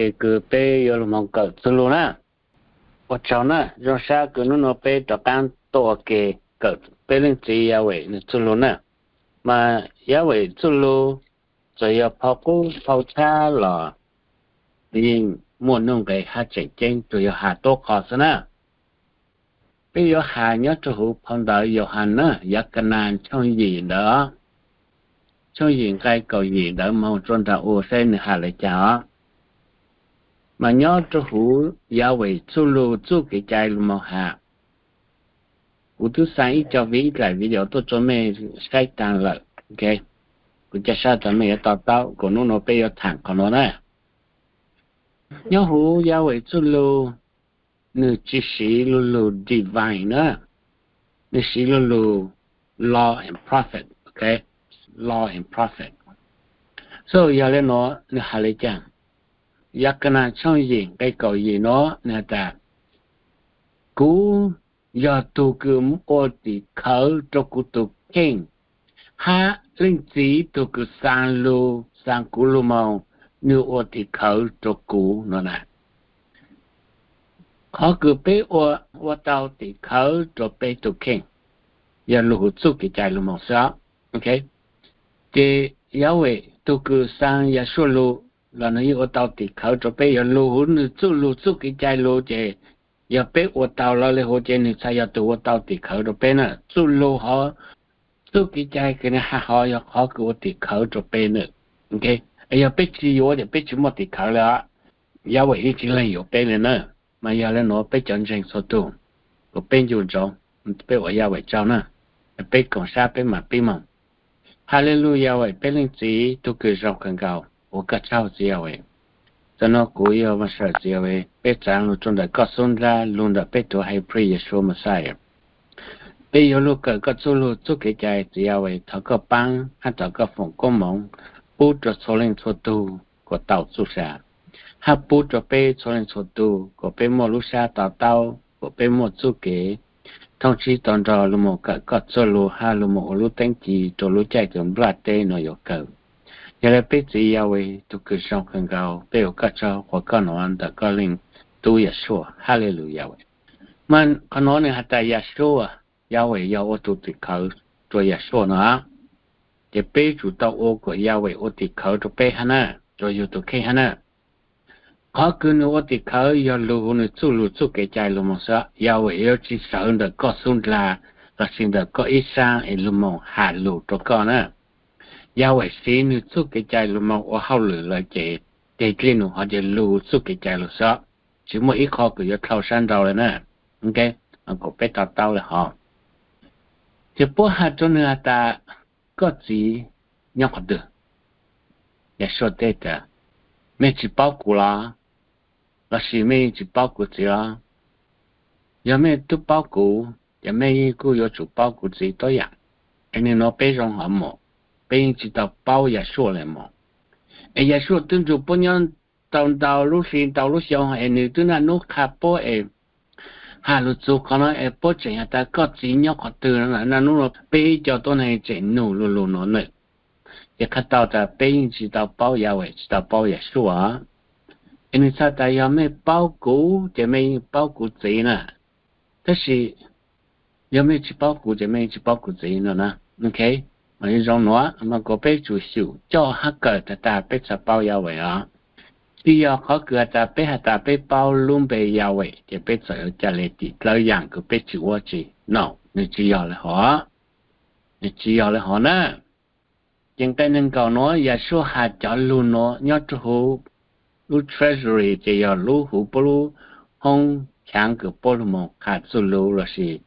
Ces kws peb yuav lug moog kawm txuj lug na. Ua tsaug na, zoo sab kws nub nua peb rov qaab tuaj ua ke kawm peb leej txiv Yahweh nwg txuj lug na. Mas Yahweh txuj lug txawm yog phau qub phau tshab los yeej muaj nuj nqes hab tseem ceeb, tsuas yog has tuab qho xwb na. Peb yuav has nyob rua huv phau ntawv Yauhas na, Yakanas tshooj yim ntawd, tshooj yim nqai kaum yim ntawd moog rua nraag ua saib nwg has le caag os. Mas nyob rua huv Yahweh txuj lug txuj kev cai lug moog has. Kuv twb xa ib co vi ib dlaim video tuaj rua mej saib taag lawm. Kuv ca sab tas mej yuav to taub, kuas nub nua peb yuav thaam qhov nuav na. Nyob huv Yahweh txuj lug, nwg tsi siv lu lug divine na, nwg siv lu lug law and prophet, law and prophet. So yog le nuav nwg has le caag? Yakanas tshooj yim nqai kaum yim nuav nwg has tas, kuv yog tug kws ua tim khawv rua kuv tug kheej, hab leej txiv tug kws xaa lug, xaa kuv lug moog, nwg ua tim khawv rua kuv no na. Qhov kws peb ua, ua tau tim khawv rua peb tug kheej, yog lug huv txuj kev cai lug moog xwb. Ces Yahweh tug kws xaa Yahshua lug los nwg yeej ua tau tim khawv rua peb, yog lug huv nwg txuj lug txuj kev cai lug ces yog peb ua tau lawm le huv ces nwg txhad yog tug ua tau tim khawv rua peb na. Txuj lug hov, txuj kev cai kws nwg has hov yog qhov kws ua tim khawv rua peb na. Yog peb tsi yuav ces peb tsi muaj tim khawv le os. Yahweh yeej tsi leeg yuav peb le na. Mas yog le nuav peb cov ntseeg txhua tug, kuas peb ncu ntsoov, peb ua Yahweh tsaug na. Peb koom sab peb maam pib moog. Haleluya Yahweh, peb leej txiv tug kws zoo kawg nkaus, ua koj tsaug txiv Yahweh. Txawm nuav kuv yog Mauxes txiv Yahweh, peb txaav lug rua ntawm koj xub nrab lug ntawm peb tug high priest Yeshua Messiah. Peb yuav lug kawm koj txuj lug txuj kev cai txiv Yahweh, thov koj paab hab thov koj foom koob moov pub rua txhua leej txhua tug kuas tau txuj sa, hab pub rua peb txhua leej txhua tug kuas peb muaj lub sab to taub, kuas peb muaj txuj kev thooj tsib to nrog lug moog kawm koj txuj lug hab lug moog ua lub teeb ci rua lub caij kws nplaj teb nuav yuav kawg. Yog le peb txiv Yahweh tug kws zoo kawg nkaus, peb ua koj tsaug quas koj nuav ntawm koj leej tub Yahshua. Haleluya Yahweh. Mas qhov nuav nwg has tas Yahshua, Yahweh yog ua tug tim khawv rua Yahshua no, ces peb tsum tau ua kuas Yahweh ua tim khawv rua peb hab na, rua yug tug kheej hab na. Qhov kws nwg ua tim khawv yog lug huv nwg txuj lug txuj kev cai lug moog xwb. Yahweh yuav tsi sawv ntawm koj xub ndlag lossis ntawm koj ib saab es lug moog has lug rua koj na. Yahweh siv nwg txuj kev cai lug moog ua hauj lwm lawm ces, ces dlej num hov ces lug txuj kev cai lug xwb, tsi muaj ib qho kws yuav dlhau sab nrau le na. Kuas peb to taub le hov. Ces puab has rua nwg has tas, koj txiv nyob qhov twg? Yahshua teb tas, mej tsi paub kuv los? Lossis mej yeej tsi paub kuv txiv los? Yog mej tub paub kuv ces mej yeej kuj yuav tsum paub kuv txiv tuab yaam. Es nwg nuav peb zoo hov mog, peb yeej tsi tau paub Yahshua le mog. Es Yahshua twb nrug puab nyob tau ntau lub hli ntau lub xyoo es nwg twb naj nub qha puab es has lug txug qhov no es puab tseem has tas koj txiv nyob qhov twg no. Naj nub no peb ib co tuab neeg tseem nug lug lug nuav na. Ces qha tau tas peb yeej tsi tau paub Yahweh, tsi tau paub Yahshua. Es nwg txhais tas yog mej paub kuv ces mej yeej paub kuv txiv na. Tab sis yog mej tsi paub kuv ces mej yeej tsi paub kuv txiv no na. Mas zoo nuav mas kuas peb tsum xyum coj hab kawm tag tag peb txhad paub Yahweh os. Tsi yog qhov kws has tas peb has tas peb paub lub npe Yahweh ces peb txawm yuav ca le tim dlawb yaam kws peb tsi ua tsi no, nwg tsi yog le hov. Nwg tsi yog le hov na. Ces nqe neeg nkaum nuav Yahshua has cov lug nuav nyob rua huv lub treasury ces yog lub huv puab lub hoob chaav kws puab lug moog qha txuj lug lossis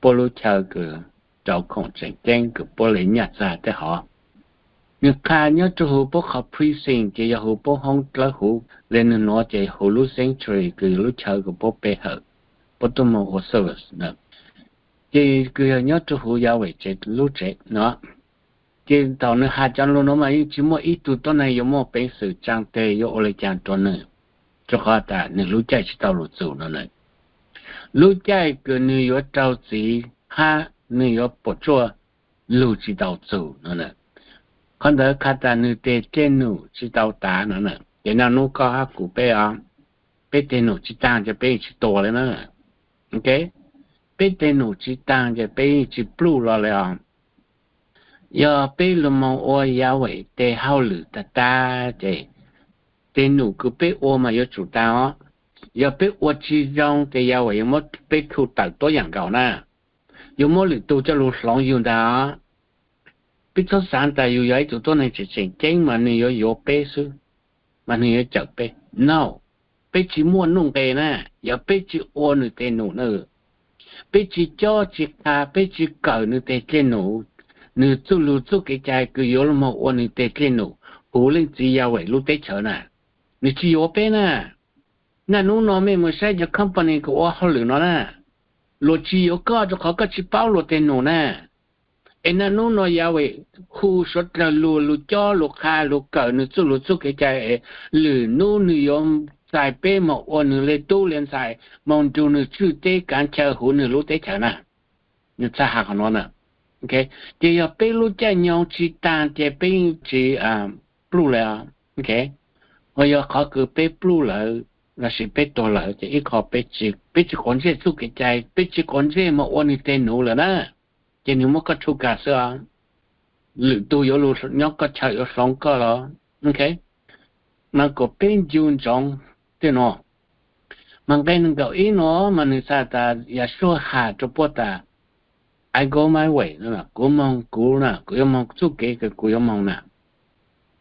puab lub chaw kws rau khoom tseem ceeb kws puab le nyaj txag tej hov. Nwg qha nyob rua huv puab qhov precinct ces yog huv puab hoob dlawb huv le nwg nuav ces huv lub sanctuary kws yog lub chaw kws puab pe hawm, puab tuaj moog ua service na. Ces kws yog nyob rua huv Yahweh tsev lub tsev no. Ces thaum nwg has cov lug nuav mas yeej tsi muaj ib tug tuab neeg yuav muaj peev xwm tsaa teg yuav ua le caag rua nwg, rua qhov tas nwg lub caij tsi tau lug txug no na. Lub caij kws nwg yuav raug txim hab nwg yuav puam tsuaj lug tsi tau txug no na. Qhov ntawd qha tas nwg teg dlej num tsi tau tav no na. Ces naj nub koj hab kuv peb os, peb teg num tsi taag ces peb yeej tsi tuag le na. Peb teg num tsi taag ces peb yeej tsi pluj los le os. Yog peb lug moog ua Yahweh teg hauj lwm tag tag ces teg num kws peb ua mas yuav tsum taag os. Yog peb ua tsi zoo ces Yahweh yuav muab peb thu tawm tuab yaam nkaus na, yuav muab lwm tug coj lug hloov yug ntag os. Peb txhob xaav tas yug yog ib tug tuab neeg tseem tseem ceeb mas nwg yuav yuav peb xwb, mas nwg yuav cawm peb. No, peb tsi muaj nuj nqes na, yog peb tsi ua nwg teg num na, peb tsi cob tsi qha, peb tsi kawm nwg teg dlej num, nwg txuj lug txuj kev cai kws yuav lug moog ua nwg teg dlej num huv Leej Txiv Yahweh lub teb chaws na, nwg tsi yuav peb na. Naj nub no mej moog saib cov company kws ua hauj lwm no na, luag tsi yuav koj rua qhov koj tsi paub luag teg num na. Es naj nub no Yahweh hu suav dlawg luag lug cob lug qha lug kawm nwg txuj lug txuj kev cai es lwm nub nwg yuav txais peb moog ua nwg le tub le ntxhais, moog nrug nwg tswj teb kaav chaw huv nwg lub teb chaws na. Nwg txhaj has qhov nuav na. Ces yog peb lub caij nyoog tsi taag ces peb yeej tsi pluj le. Ho yog qhov kws peb pluj lawm lossis peb tuag lawm ces ib qho peb tsi quav ntsej txuj kev cai, peb tsi quav ntsej moog ua nwg teg num lawm na, ces nwg muab koj tshuj kag xwb os. Lwm tug yuav lug nyob koj chaw yuav hloov koj los. Mas kuas peb ncu ntsoov tej nuav. Mas nqe neeg nkaum ib nuav mas nwg txhaj tas Yahshua has rua puab tas, I go my way, kuv moog kuv na, kuv yuav moog txuj kev kws kuv yuav moog na.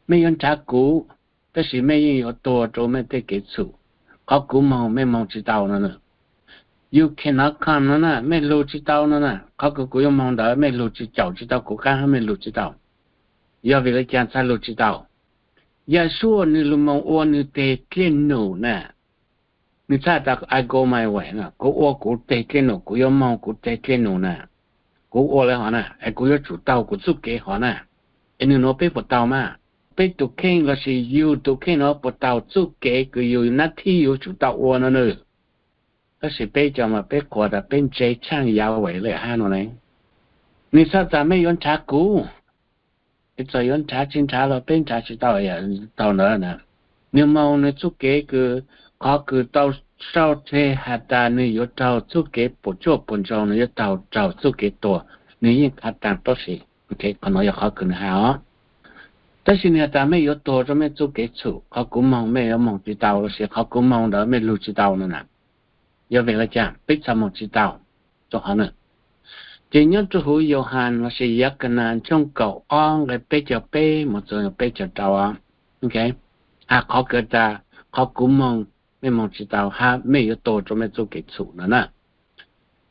Mej yuav nrhav kuv, tab sis mej yeej yuav tuag rua mej tej kev txhum. Qhov kuv moog mej moog tsi tau no na. You cannot come no na, mej lug tsi tau no na. Qhov kws kuv yuav moog ntawd mej lug tsi, caum tsi tau kuv qaab hab mej lug tsi tau. Yog vim le caag txhaj lug tsi tau? Yahshua nwg lug moog ua nwg teg dlej num na. Nwg txhaj tas I go my way, kuv ua kuv teg dlej num, kuv yuav moog kuv teg dlej num na. Kuv ua le hov na es kuv yuav tsum taug kuv txuj kev hov na. Es nwg nuav peb puas taug mas? Peb tug kheej lossis yug tug kheej nuav puas taug txuj kev kws yug nab thib yuav tsum tau ua no na? Tab sis peb cov mas peb qhuas tas peb ntse tshaaj Yahweh le hab no ne. Nwg txhaj tas mej yuav nrhav kuv, txawm yuav nrhav tsi nrhav los peb nrhav tsi tau. Thaum ntawd na, nwg moog nwg txuj kev kws, qhov kws tau sau tseg has tas nwg yuav raug txuj kev puas tsuaj puas ntsoog, nwg yuav tau raug txuj kev tuag, nwg yeej qha taag tuab si. Qhov nuav yog qhov kws nwg has os. Tab sis nwg has tas mej yuav tuag rua mej txuj kev txhum, qhov kuv moog mej yuav moog tsi tau lossis qhov kuv moog ntawd mej lug tsi tau no na. Yog vim le caag peb txhaj moog tsi tau rua qhov nwg? Ces nyob rua huv Yauhas lossis Yav Ka Nas tshooj kaum ob nqe peb caug peb mus txug peb caug rau, has qhov kws tas qhov kuv moog mej moog tsi tau hab mej yuav tuag rua mej txuj kev txhum no na.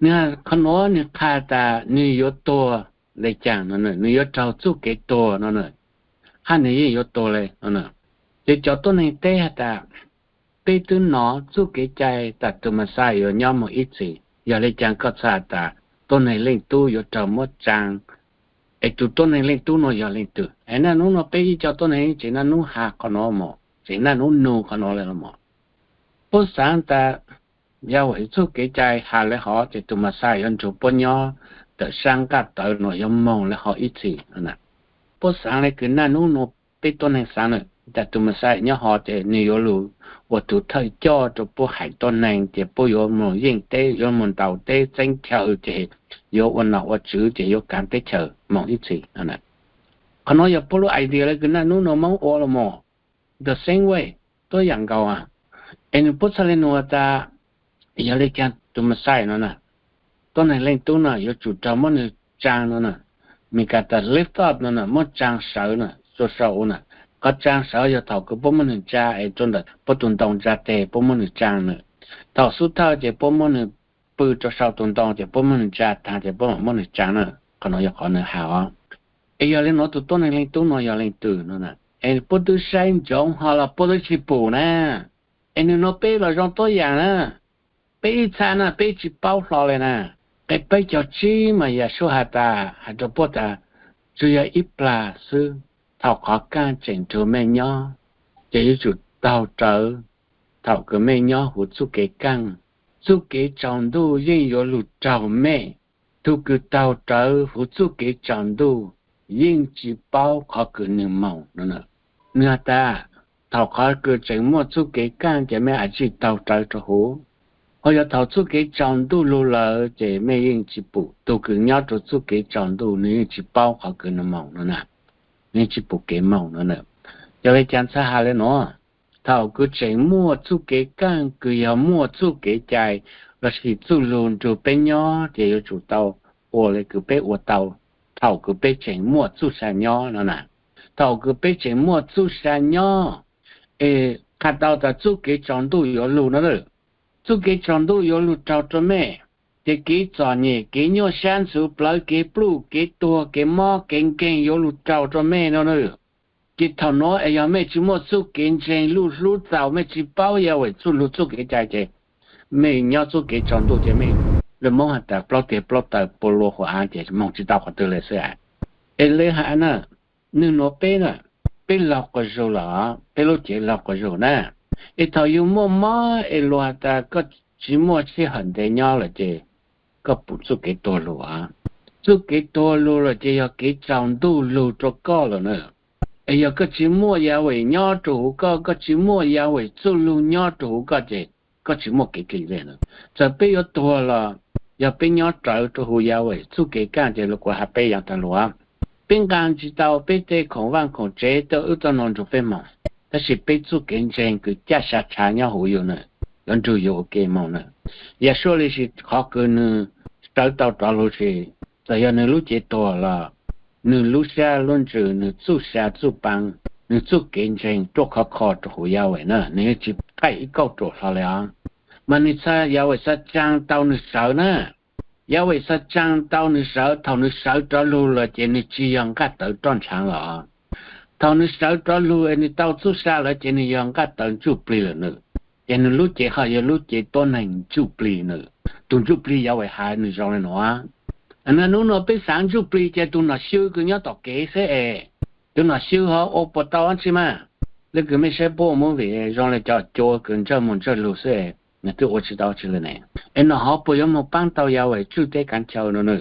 Nwg qhov nuav nwg qha tas nwg yuav tuag le caag no, nwg yuav raug txuj kev tuag no, hab nwg yeej yuav tuag le no. Ces cov tuab neeg teb has tas, peb twb nov txuj kev cai tas tug Mexiyas yuav nyob moog ib txhis, yog le caag koj txhaj tas tuab neeg leej tub yuav raug muab tsaa? Es tug tuab neeg leej tub nuav yog leej twg? Es naj nub nuav peb ib co tuab neeg tseem naj nub has qhov nuav mog, tseem naj nub nug qhov nuav le los mog. Puab xaav tas Yahweh txuj kev cai has le hov ces tug Mexiyas yuav nrug puab nyob ntawm sab nqaj tawv nuav yuav moog le hov ib txhis. Puab xaav le kws naj nub nuav peb tuab neeg xaav na, tas tug Mexiyas nyob hov ces nwg yuav lug ua tug thawj coj rua puab haiv tuab neeg ces puab yuav moog yeej teb, yuav moog ntaus teb txeeb chaw ces yuav ua nom ua tswv ces yuav kaav teb chaws moog ib txhis. Qhov nuav yog puab lub idea le kws naj nub nuav Moob ua los mog, the same way, tuab yaam nkaus. Es nwg puab txhaj le nug tas, yog le caag tug Mexiyas no na, tuab neeg leej tub no yuav tsum raug muab nwg tsaa no na, Mexiyas tas lift up no na, muab tsaa sawv na, rua sau na. Qhov tsaa sawv yog thaum kws puab muab nwg tsaa es rua ntawm puab tug ntoo tsaa teg puab muab nwg tsaa na. Thaum xub thawj ces puab muab nwg pw rua sau tug ntoo ces puab muab nwg tsaa taag ces puab mam muab nwg tsaa na. Qhov nuav yog qhov nwg has os. Es yog le nuav tug tuab neeg leej tub nuav yog leej twg no na? Es puab twb saib ntsoov hov los puab twb tsi pum na. Es nwg nuav peb los zoo tuab yaam na, peb ib txha na peb tsi paub hlo le na. Nqe peb caug tsib mas Yahshua has tas, has rua puab tas, tsuas yog ib plag xwb, thaum qhov kaaj tseem nrug mej nyob, ces yuav tsum taug rawv thaum kws mej nyob huv txuj kev kaaj. Txuj kev tsaus ntuj yeej yuav lug raug mej. Tug kws taug rawv huv txuj kev tsaus ntuj yeej tsi paub qhov kws nwg moog no. Nwg has tas, Thaum qhov kws tseem muaj txuj kev kaaj ces mej has tsi taug rawv rua huv. Ho yog thaum txuj kev tsaus ntuj lug lawm ces mej yeej tsi pum, tug kws nyob rua txuj kev tsaus ntuj nwg yeej tsi paub qhov kws nwg moog no na, nwg yeej tsi pum kev moog no na. Yog le caag txhaj has le nuav, thaum kws tseem muaj txuj kev kaaj kws yog muaj txuj kev cai lossis txuj lug nrug peb nyob ces yuav tsum tau ua le kws peb ua tau thaum kws peb tseem muaj txuj sa nyob no na. Thaum kws peb tseem muaj txuj sa nyob, es qha tau tas txuj kev tsaus ntuj yuav lug no, txuj kev tsaus ntuj yuav lug raug rua mej, ces kev txom nyem, kev nyuaj sab ntxhuv plawv, kev pluj, kev tuag, kev mob, kev nkeeg yuav lug raug rua mej no na. Ces thaum nuav es yog mej tsi muaj txuj kev ntseeg luj hlub txaus, mej tsi paub Yahweh txuj lug txuj kev cai ces mej nyob txuj kev tsaus ntuj ces mej, le Moob has tas plaub teg plaub taw pua lua huv av ces moog tsi tau qhov twg le xwb a. Es le has na, nwg nuav peb na, peb laug quas zug lawm, peb lub cev laug quas zug na. Es thaum yug muaj mob es luag has tas koj tsi muaj sij hawm ntev nyob lawm ces koj pum txuj kev tuag lug a. Txuj kev tuag lug lawm ces yog kev tsaus ntuj lug rua koj lawm na. Es yog koj tsi muaj Yahweh nyob rua huv koj, koj tsi muaj Yahweh txuj lug nyob rua huv koj ces koj tsi muaj kev cia le na. Txawm peb yuav tuag los yog peb nyob rawv rua huv Yahweh txuj kev kaaj ces lug kuas has peb yav taag lug, peb nqaa tsi tau peb tej khoom vaaj khoom tsev tej ub tej no nrug peb moog, tab sis peb txuj kev ntseeg kws caj sa tshav nyob huv yug na, yuav nrug yug ua ke moog na. Yahshua le si qhov kws nwg sawv tau rov lug si, txawm yog nwg lub cev tuag los nwg lub sab lub ntsws, nwg txuj sa txuj paa, nwg txuj kev ntseeg ruaj khov kho rua huv Yahweh na, nwg yeej tsi qaij ib kauj ruam hlo le os. Mas nwg txha, Yahweh txha tsaa tau nwg sawv na. Yahweh txha tsaa tau nwg sawv, thaum nwg sawv rov lug lawm ces nwg tsi yog nqaj tawv roj ntshaav lawm. Thaum nwg sawv rov lug es nwg tau txuj sa lawm ces nwg yog nqaj tawv ntsuj plig lawm na. Ces nwg lub cev ho yog lub cev tuab neeg ntsuj plig na. Tug ntsuj plig Yahweh has nwg zoo le nuav. Naj nub nuav peb xaav ntsuj plig ces tug nom xyw kws nyob tom kev xwb es, tug nom xyw ho ua puas tau dlaab tsi mas. Leej kws mej saib puab ua movie zoo le cov cua kws ntsawj moog ntsawj lug xwb es, nwg twb ua tsi tau dlaab tsi le ne. Es nom hov puas yuav moog paab tau Yahweh tswj teb kaav chaw no na?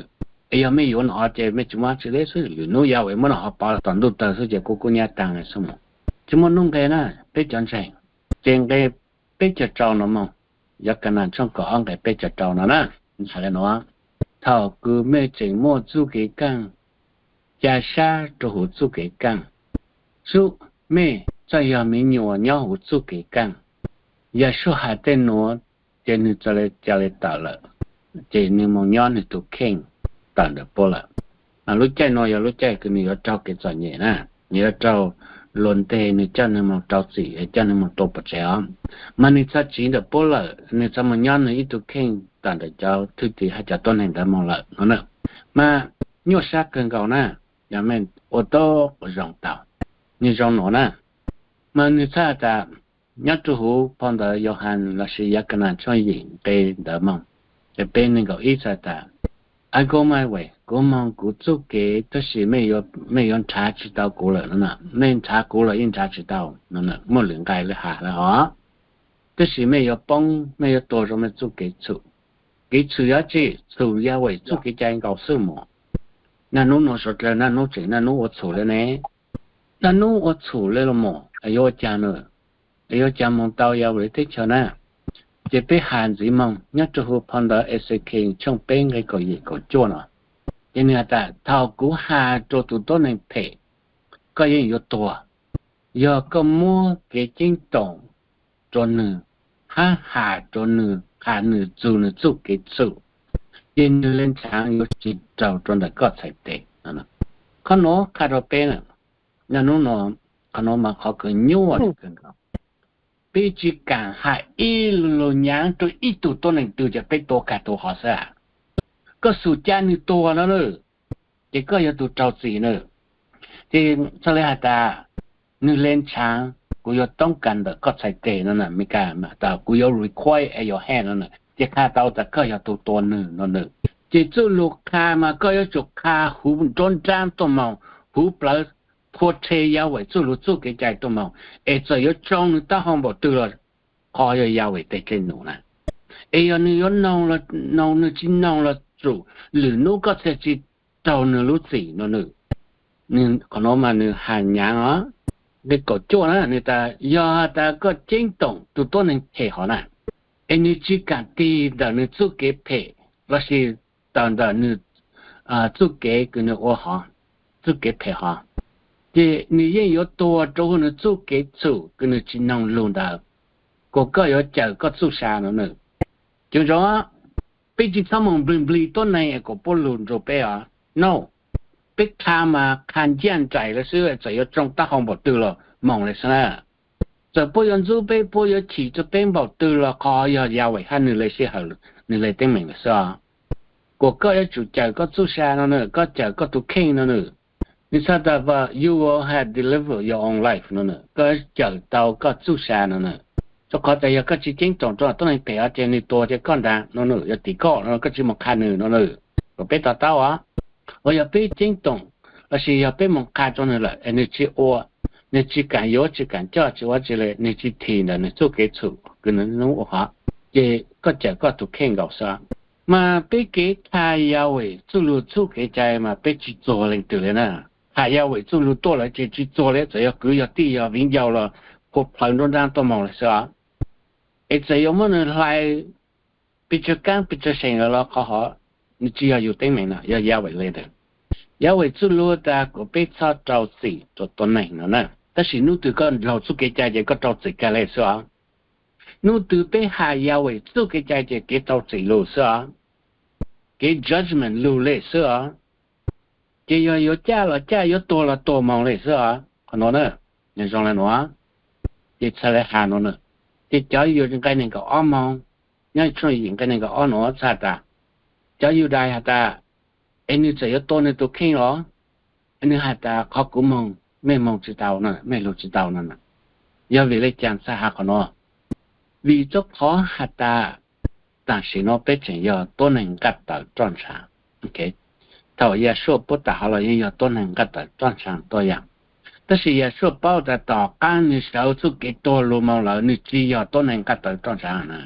Es yog mej yuav nom hov ces mej tsi muaj dlaab tsi le xwb, lwm nub Yahweh muab nom hov pov tom ntuj tawg xwb ces kuv kuj nyab taag le xwb mas. Tsi muaj nuj nqe na, peb cov ntseeg. Ces nqe peb caug rau no moog, Yakanas tshooj kaum ob nqe peb caug rau no na, has le nuav: Thaum kws mej tseem muaj txuj kev kaaj, ca sab rua huv txuj kev kaaj, sub, mej txawj yog miv nyuas nyob huv txuj kev kaaj. Yahshua has tej nuav ces nwg txawm le ca le tawm lawm, ces nwg moog nyob nwg tug kheej tawm ntawm puab lawm. Lub caij nuav yog lub caij kws nwg yuav raug kev txom nyem na, nwg yuav raug luas nteg, nwg coj nwg moog rau txim, coj nwg moog tua pov tsev os. Mas nwg txha tsiv ntawm puab lawm, nwg txha moog nyob nwg ib tug kheej tawm ntawm cov thwj tim hab cov tuab neeg ntawd moog lawm no na. Mas nyuaj sab kawg nkaus na, yog mej ua tau zoo tau, nwg zoo nuav na. Mas nwg txhaj tas, nyob rua huv phau ntawv Yauhas lossis Yakanas tshooj yim nqe ntawd moog, ces peb neeg nkaum ib txhaj tas, I go my way, kuv moog kuv txuj kev, tab sis mej yuav nrhav tsi tau kuv lawm no. Mej nrhav kuv los yeej nrhav tsi tau, muaj lwm nqai le has le hov. Tab sis mej yuav poob, mej yuav tuag rua mej txuj kev txhum. Kev txhum yog dlaab tsi? Txhum Yahweh txuj kev cai nkaus xwb mog. Naj nub nuav suav dlawg naj nub tseem naj nub ua txhum le ne. Naj nub ua txhum le los mog, es yuav ua caag na? Es yuav ua caag moog tau Yahweh teb chaws na? Ces peb has ntxiv moog nyob rua huv phau ntawv Exekiel tshooj peb nqe kaum yim kaum cuaj no. Ces nwg has tas, thaum kuv has rua tug tuab neeg phem, koj yeej yuav tuag. Yog koj muab kev ceeb toom rua nwg, hab has rua nwg, has nwg txug nwg txuj kev txhum, ces nwg le ntshaav yuav tsi raug rua ntawm koj txhais tes. Qhov nuav qha rua peb, naj nub nuav, qhov nuav mas qhov kws nyuaj kawg nkaus. Peb tsi kaam has ib lug nyaav rua ib tug tuab neeg twg ces peb tua kag tug hov xwb. Koj xum ca nwg tuag no na, ces koj yog tug raug txim na. Ces txhaj le has tas, nwg le ntshaav, kuv yuav toob kas ntawm koj txhais tes no na, Meskas tas kuv yuav require at your hand no na, ces qha tau tas koj yog tug tua nwg no na. Ces txuj lug qha mas koj yuav tsum qha huv nruab nraab tuaj moog, huv plawv, phua rhe Yahweh txuj lug txuj kev cai tuaj moog, es txawm yuav tsoo nwg taub hau npaum twg los qhov yog Yahweh tes dlej num na. Es yog nwg yuav noog, noog, nwg tsi noog los tsum lwm nub koj txhaj tsi raug nwg lub txim no na. Qhov nuav mas nwg has nyaav os. Nqe kaum cuaj na, nws tas yog has tas koj ceeb toom tus tuab neeg phem hov na, es nws tsis kam tig ntawm nws txuj kev phem lossis tawm ntawm nws txuj kev kws nws ua hov, txuj kev phem hov, ces nws yeej yuav tuag rau hauv nws txuj kev txhum kws nws tsis noog lug ntawd, kuas koj yuav cawm koj txuj sa no na. Ceev zoo, peb tsis txhob moog nplig nplig tuab neeg es kom puab lug nrug peb os. No, peb qha mas qha nciaj nraim lawm xwb, txawm yuav tsoo taub hau npaum twg los moog lawm xwb na. Txawm puab yuav ntxub peb, puab yuav chim rau peb npaum twg los qhov yog Yahweh hab nws le sij hawm, nws le teeb meem lawm xwb os. Kuas koj yuav tsum cawm koj txuj sa no na, koj cawm koj tus kheej no na. Nws txhais tas, but you will have delivered your own life no na, koj cawm tau koj txuj sa no na. Rau qhov tas yog koj tsis ceeb toom rau tuab neeg phem os ces nws tuag ces koj nraag no na, yog tim koj no, koj tsis moog qha nws no na. Kuas peb to taub os, uas yog peb ceeb toom lossis yog peb moog qha rau nws lawm es nws tsis ua, nws tsis kam yuav tsis kam coj tsis ua tsi le, nws tsis thim ntawm nws txuj kev txhum kws nws nub ua hov, ces koj cawm koj tus kheej nkaus xwb. Mas peb kev qha Yahweh txuj lug txuj kev cai mas peb tsis txuag leej twg li na. Qha Yahweh txuj lug tuaj lawm ces tsis txuag li, txawm yog kwv yog tij yog viv ncaus los puag plhawv nruab nrab tuaj moog lawm xwb os. Es txawm yuav muab nws hlais pes tsawg kaab pes tsawg seem lawm los qhov hov nws tsis yog yug teeb meem no, yog Yahweh le ntawd. Yahweh txuj lug tas kuas peb txhob rau txim rau tuab neeg no na, tab sis nub twg koj dlaug txuj kev cai ces koj rau txim kag le xwb os. Nub twg peb has Yahweh txuj kev cai ces kev rau txim lug xwb os, kev judgment lug le xwb os. Ces yog yuav caj los caj, yuav tuag los tuag moog le xwb os. Qhov nuav na, nws zoo le nuav, ces txhad le has nuav na. Ces cov yug nqe neeg nkaum ob moog, nyob tshooj yim nqe neeg nkaum ob nuav txhad tas, cov Yudais has tas, es nws txawm yuav tua nws tus kheej los? Es nws has tas, qhov kuv moog mej moog tsis tau na, mej lug tsis tau no na. Yog vim le caag txhad has qhov nuav? Vim rau qhov has tas taam sim nuav peb tseem yog tuab neeg nqaj tawm roj ntshav. Thaum Yahshua puab taam hov los yeej yog tuab neeg nqaj tawm roj ntshav tuaj yam, tab sis Yahshua paub tas tom qaab nws sawv txuj kev tuag lug moog lawm nws tsis yog tuab neeg nqaj tawm roj ntshav na.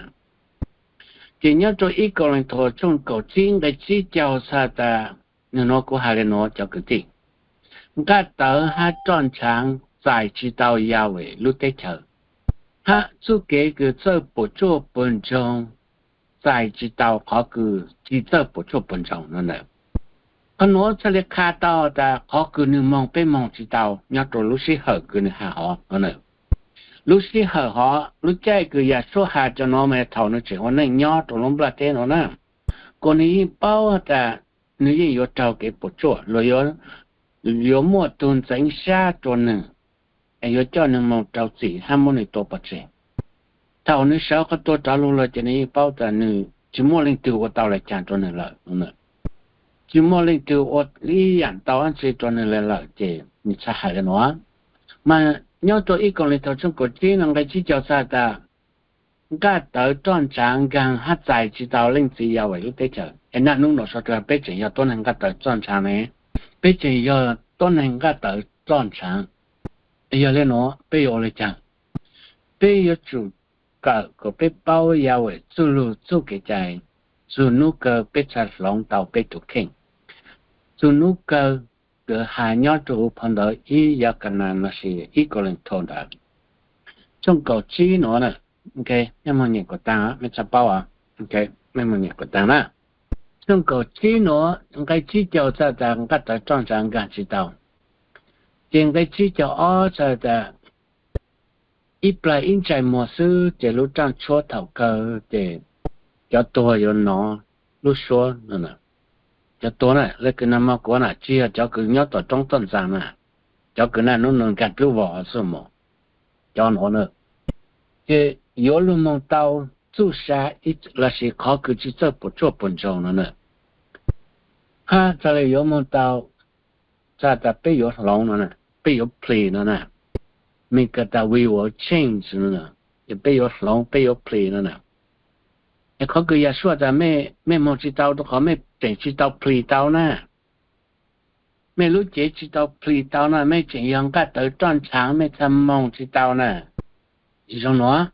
Ces nyob rau ib Kauleethaus tshooj kaum tsib nqe tsib caug txhad tas, nws nuav kuv has le nuav cov kwv tij, nqaj tawm hab roj ntshav txais tsis tau Yahweh lub teb chaws, hab txuj kev kws txawj puam tsuaj puag ntsoog txais tsis tau qhov kws tsis txawj puam tsuaj puag ntsoog no na. Qhov nuav txhad le qha tau tas qhov kws nws moog peb moog tsis tau nyob rau lub sij hawm kws nws has hov no na. Lub sij hawm hov, lub caij kws Yahshua has cov nuav mas thaum nws tseem ua neej nyob rau lub nplaj teb nuav na, kuas nws yeej paub tas nws yeej yuav raug kev puam tsuaj, luag yuav muaj tug ntxeev sab rua nws, es yuav coj nws moog rau txim hab muab nws tua pov tseg. Thaum nws sawv qhov tuag rov lug los ces nws yeej paub tas nws tsis muaj leej twg ua tau le caag rua nws lawm, tsis muaj leej twg ua ib yaam tau dlaab tsi rua nws le lawm, ces nws txhad hais le nuav. Mas nyob rau ib Kauleethaus tshooj kaum tsib no nqe tsib caug txhad tas, nqaj tawm roj ntshav nkaag hab txais tsis tau Leej Txiv Yahweh lub teb chaws. Es naj nub nuav sawv rua peb tseem yog tuab neeg nqaj tawm roj ntshav ne, peb tseem yog tuab neeg nqaj tawm roj ntshav. Yog le nuav peb yuav ua le caag? Peb yuav tsum kawm kuas peb paub Yahweh txuj lug txuj kev cai, txug nub kawg peb txhad hloov tau peb tug kheej, txug nub kawg kws has nyob rua huv phau ntawv ib Yakanas lossis ib Kauleethaus ntawd tshooj kaum tsib nuav na. Mej moog nyem kuas taag, mej txhad paub, mej moog nyem kuas taag na. Tshooj kaum tsib nuav nqe tsib caug txhad tas nqaj tawm roj ntshav nkaag tsis tau. Ces nqe tsib caug ob txhad tas, ib plag ib ntsais muag xwb ces lub raaj tshuab thaum kawg ces cov tuag yuav nov lub suab no. Cov tuag na, le kws nag hmo kuv na tsis yog cov kws nyob tom roob toj ntxas na, cov kws naj nub nuav nkaag dlub vos xwb mog, cov nuav na, ces yuav lug moog tau txuj sa lossis qhov kws tsis txawj puam tsuaj puag ntsoog no na. Hab txhad le yuav moog tau, txhad tas peb yuav hloov no na, peb yuav plis no na, Mes kawm tas we will change no, ces peb yuav hloov peb yuav plis no na. Es qhov kws Yahshua tas mej moog tsis tau rua qhov mej tseem tsis tau plis tau na, mej lub cev tsis tau plis tau na, mej tseem yog nqaj tawv roj ntshav mej txhad moog tsis tau na. Zoo nuav,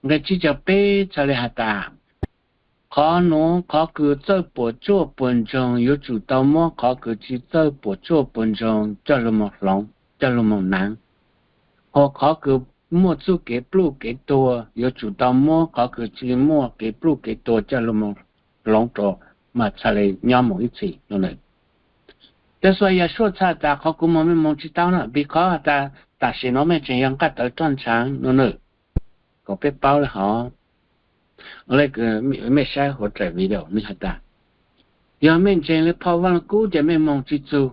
nqe tsib caug peb txhad le has tas, qhov nuav qhov kws txawj puam tsuaj puag ntsoog yuav tsum tau muab qhov kws tsis txawj puam tsuaj puag ntsoog coj lug moog hloov, coj lug moog naav. Qhov kws muaj txuj kev pluj kev tuag yuav tsum tau muab qhov kws tsis muaj kev pluj kev tuag coj lug moog hloov rua mas txhaj le nyob moog ib txhis no. Tab sis Yashua txhaj tas qhov kuv moog mej moog tsis tau na, vim qhov tas tam sim no mej tseem yog nqaj tawv roj ntshaav no na. Kom peb paub le hov, le kws mej saib huv dlaim video nwg has tas, yog mej ntseeg le phau Vaaj Lug Kub ces mej moog tsis txug.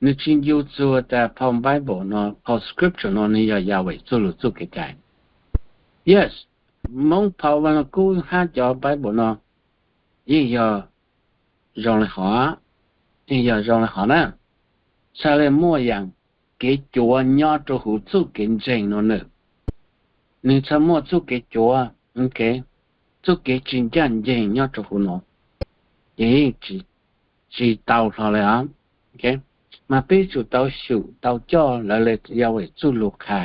Nwg tsis ncu txug tas phau Bible no, phau scripture no nwg yog Yahweh txuj lug txuj kev cai. Yes, Moob phau Vaaj Lug Kub hab cov Bible no yeej yog zoo le hov, yeej yog zoo le hov na. Txhaj le muaj yaam kev cuav nyob rua huv txuj kev ntseeg no na. Nwg txhaj muaj txuj kev cuav, txuj kev tsis ncaj nceeg nyob rua huv no, ces yeej tsis tau hlo le os. Mas peb tsum tau xyum tau coj lawv le Yahweh txuj lug qha,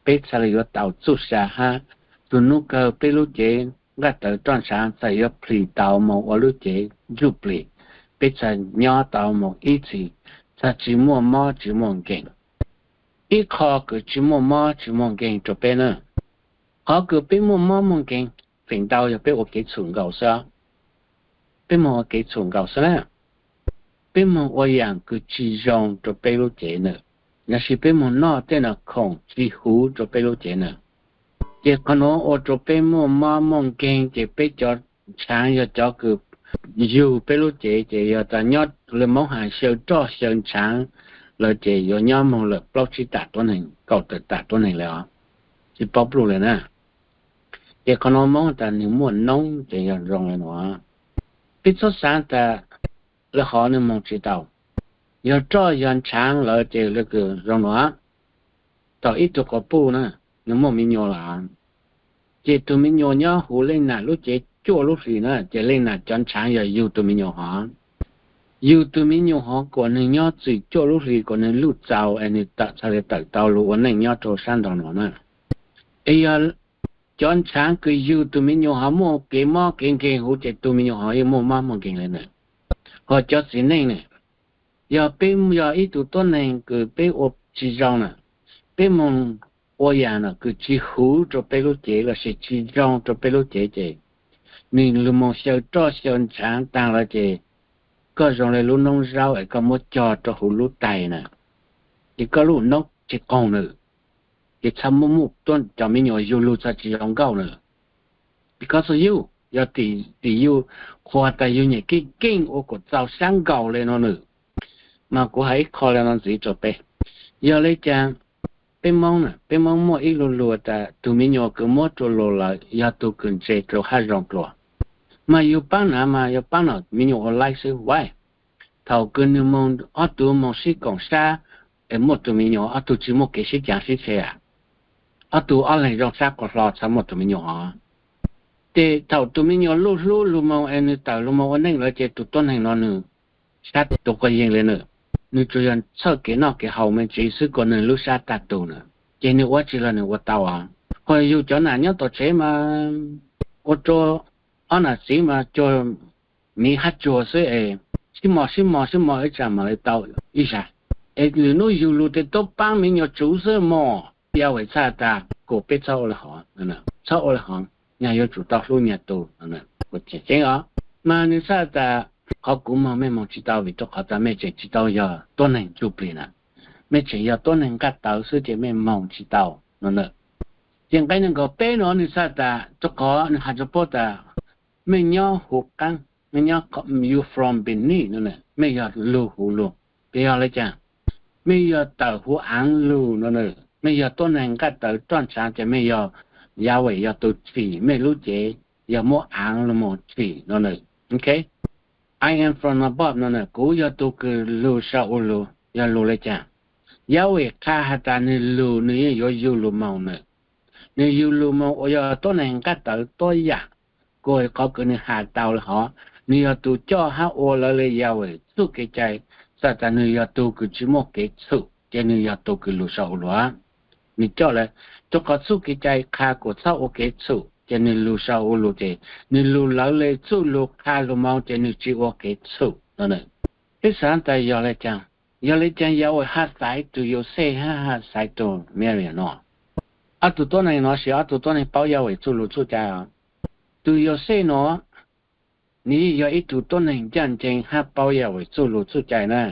peb txhaj le yuav tau txuj sa hab txug nub kawg peb lub cev nqaj tawv roj ntshaav txhaj yuav plhis tau moog ua lub cev ntsuj plig, peb txhaj nyob tau moog ib txhis, txhaj tsis muaj mob tsis muaj nkeeg. Ib qho kws tsis muaj mob tsis muaj nkeeg rua peb na. Qhov kws peb muaj mob muaj nkeeg feem ntau yog peb ua kev txhum nkaus xwb. Peb moog ua kev txhum nkaus xwb na. Peb moog ua yaam kws tsis zoo rua peb lub cev na, lossis peb moog noj tej no khoom tsis huv rua peb lub cev na. Ces qhov nuav ua rua peb muaj mob muaj nkeeg, ces peb cov ntshaav yog cov kws yug peb lub cev, ces yog tas nyob le Moob has xyaw roj xyaw ntshaav lawm ces yuav nyob moog lawm plaub tsib tam tuab neeg, kaum tawm tam tuab neeg le os, tsis paub pluj le na. Ces qhov nuav Moob tas nwg muaj noob ces yog zoo le nuav. Peb txhob xaav tas le hov nwg moog tsis tau. Yog roj yog ntshaav lawm ces le kws zoo nuav, thaum ib tug quas puj na, nwg muaj me nyuam lawm, ces tug me nyuam nyob huv leej nam lub cev cuaj lub hlis na, ces leej nam cov ntshaav yog yug tug me nyuam hov. Yug tug me nyuam hov kuas nwg nyob txwm cuaj lub hlis kuas nwg luj txaus es nwg txhaj le tawm tau lug ua neej nyob rua sab nraud nuav na. Es yog cov ntshaav kws yug tug me nyuam hov muaj kev mob kev nkeeg huv ces tug me nyuam hov yeej muaj mob muaj nkeeg le na. Ho cov txiv neej ne, yog peb yog ib tug tuab neeg kws peb ua tsis zoo na, peb moog ua yaam no kws tsis huv rua peb lub cev lossis tsis zoo rua peb lub cev ces nwg lug moog xyaw roj xyaw ntshaav taag lawm ces koj zoo le lub noob zaub es koj muab cog rua huv lub tais na, ces koj lub noob tsis qoog na, ces txhaj muaj muaj cov me nyuam yug lug txhaj tsis zoo nkauj na. Because of you, yog tim yug qhuas tas yug nyiam keej keej ua kuas txaus sab nkaus le no na. Mas kuv has ib qho le no ntxiv rua peb, yog le caag peb Moob na, peb Moob muaj ib lug lug tas tug me nyuam kws muab rua lug lawm yog tug kws ntse dlua hab zoo dlua. Mas yug paab nav mas yog paab nom me nyuam ua laib xwb vaim. Thaum kws nwg moog ob tug moog sib koom sab es muaj tug me nyuam, ob tug tsis muaj kev sib caav sib tshev a, ob tug ob leeg zoo sab qhov hlo txhaj muaj tug me nyuam hov. Ces thaum tug me nyuam luj hlub lug moog es nwg tawm lug moog ua neej lawm ces tug tuab neeg no nwg sab tug quas yeeg le na, nwg tsuas yog txhawj kev noj kev haus me ntsis xwb kuas nwg lub sab tag tug na, ces nwg ua tsi los nwg ua tau os. Ho yug cov nam nyob tom tsev mas ua rua ob nam txiv mas cuag miv hab tsuag xwb es sib mos sib mos sib mos ib tsam mam le tau ib zag. Es lwm nub yug lug tes tuab paab me nyuam tsuv xwb mog. Yahweh txhaj tas kuas peb txhob ua le hov, txhob ua le hov, nyag yuav tsum tau hlub nyag tug. Kuas tseem ceeb os, mas nwg txhaj tas qhov kuv moog mej moog tsis tau vim rua qhov tas mej tseem tsis tau yog tuab neeg ntsuj plig na, mej tseem yog tuab neeg nqaj tawv xwb ces mej moog tsis tau no na. Ces nqe nees nkaum peb no nwg txhaj tas rua qhov nwg has rua puab tas mej nyob huv qaab, mej nyob, you from beneath no, mej yog lug huv lug. Ces yog le caag? Mej yog tawm huv aav lug no na. Mej yog tuab neeg nqaj tawv roj ntshaav ces mej yog, Yahweh yog tug tsim mej lub cev, yog muab aav lug moog tsim no na. I am from above no na, kuv yog tug kws lug sau ua lug, yog lug le caag? Yahweh qha has tas nwg lug nwg yeej yuav yug lug moog na. Nwg yug lug moog ua yog tuab neeg nqaj tawv tuab yam, kuas qhov kws nwg has tau le hov, nwg yog tug coj hab ua lawv le Yahweh txuj kev cai, txhaj tas nwg yog tug kws tsis muaj kev txhum ces nwg yog tug kws lug sau ua luag. Nwg coj le, rua qhov txuj kev cai qha kuas txhob ua kev txhum ces nwg lug sau ua lug ces nwg lug lawv le txuj lug qha lug moog ces nwg tsis ua kev txhum no na. Peb xaav tas yog le caag? Yog le caag Yahweh ha xaiv tug Yauxej hab ha xaiv tug Miriam no? Ob tug tuab neeg no sis ob tug tuab neeg paub Yahweh txuj lug txuj cai os. Tug Yauxej no, nwg yeej yog ib tug tuab neeg ncaaj nceeg hab paub Yahweh txuj lug txuj cai na.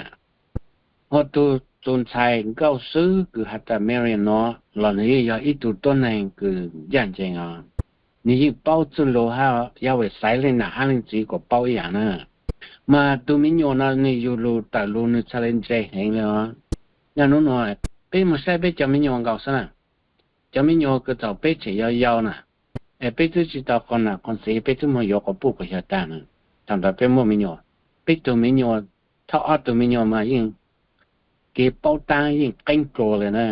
Ho tug tug ntxhais nkauj xwb kws has tas Miriam no los nwg yeej yog ib tug tuab neeg kws ncaaj nceeg os. Nwg yeej paub txuj lug hab Yahweh xaiv leej nam hab leej txiv kuas paub ib yaam na. Mas tug me nyuam no nwg yug lug tawm lug nwg txhaj le ntse heev le os. Naj nub nua, peb moog saib peb cov me nyuam nkaus xwb na. Cov me nyuam kws thaum peb tseem yau yau na, es peb twb tsi tau qaug nam qaug txiv, peb twb moog yuav quas puj quas yawg taag na. Thaum ntawd peb muaj me nyuam, peb tug me nyuam, thawj ob tug me nyuam mas yeej kev paub taab yeej qeeb dlua le na.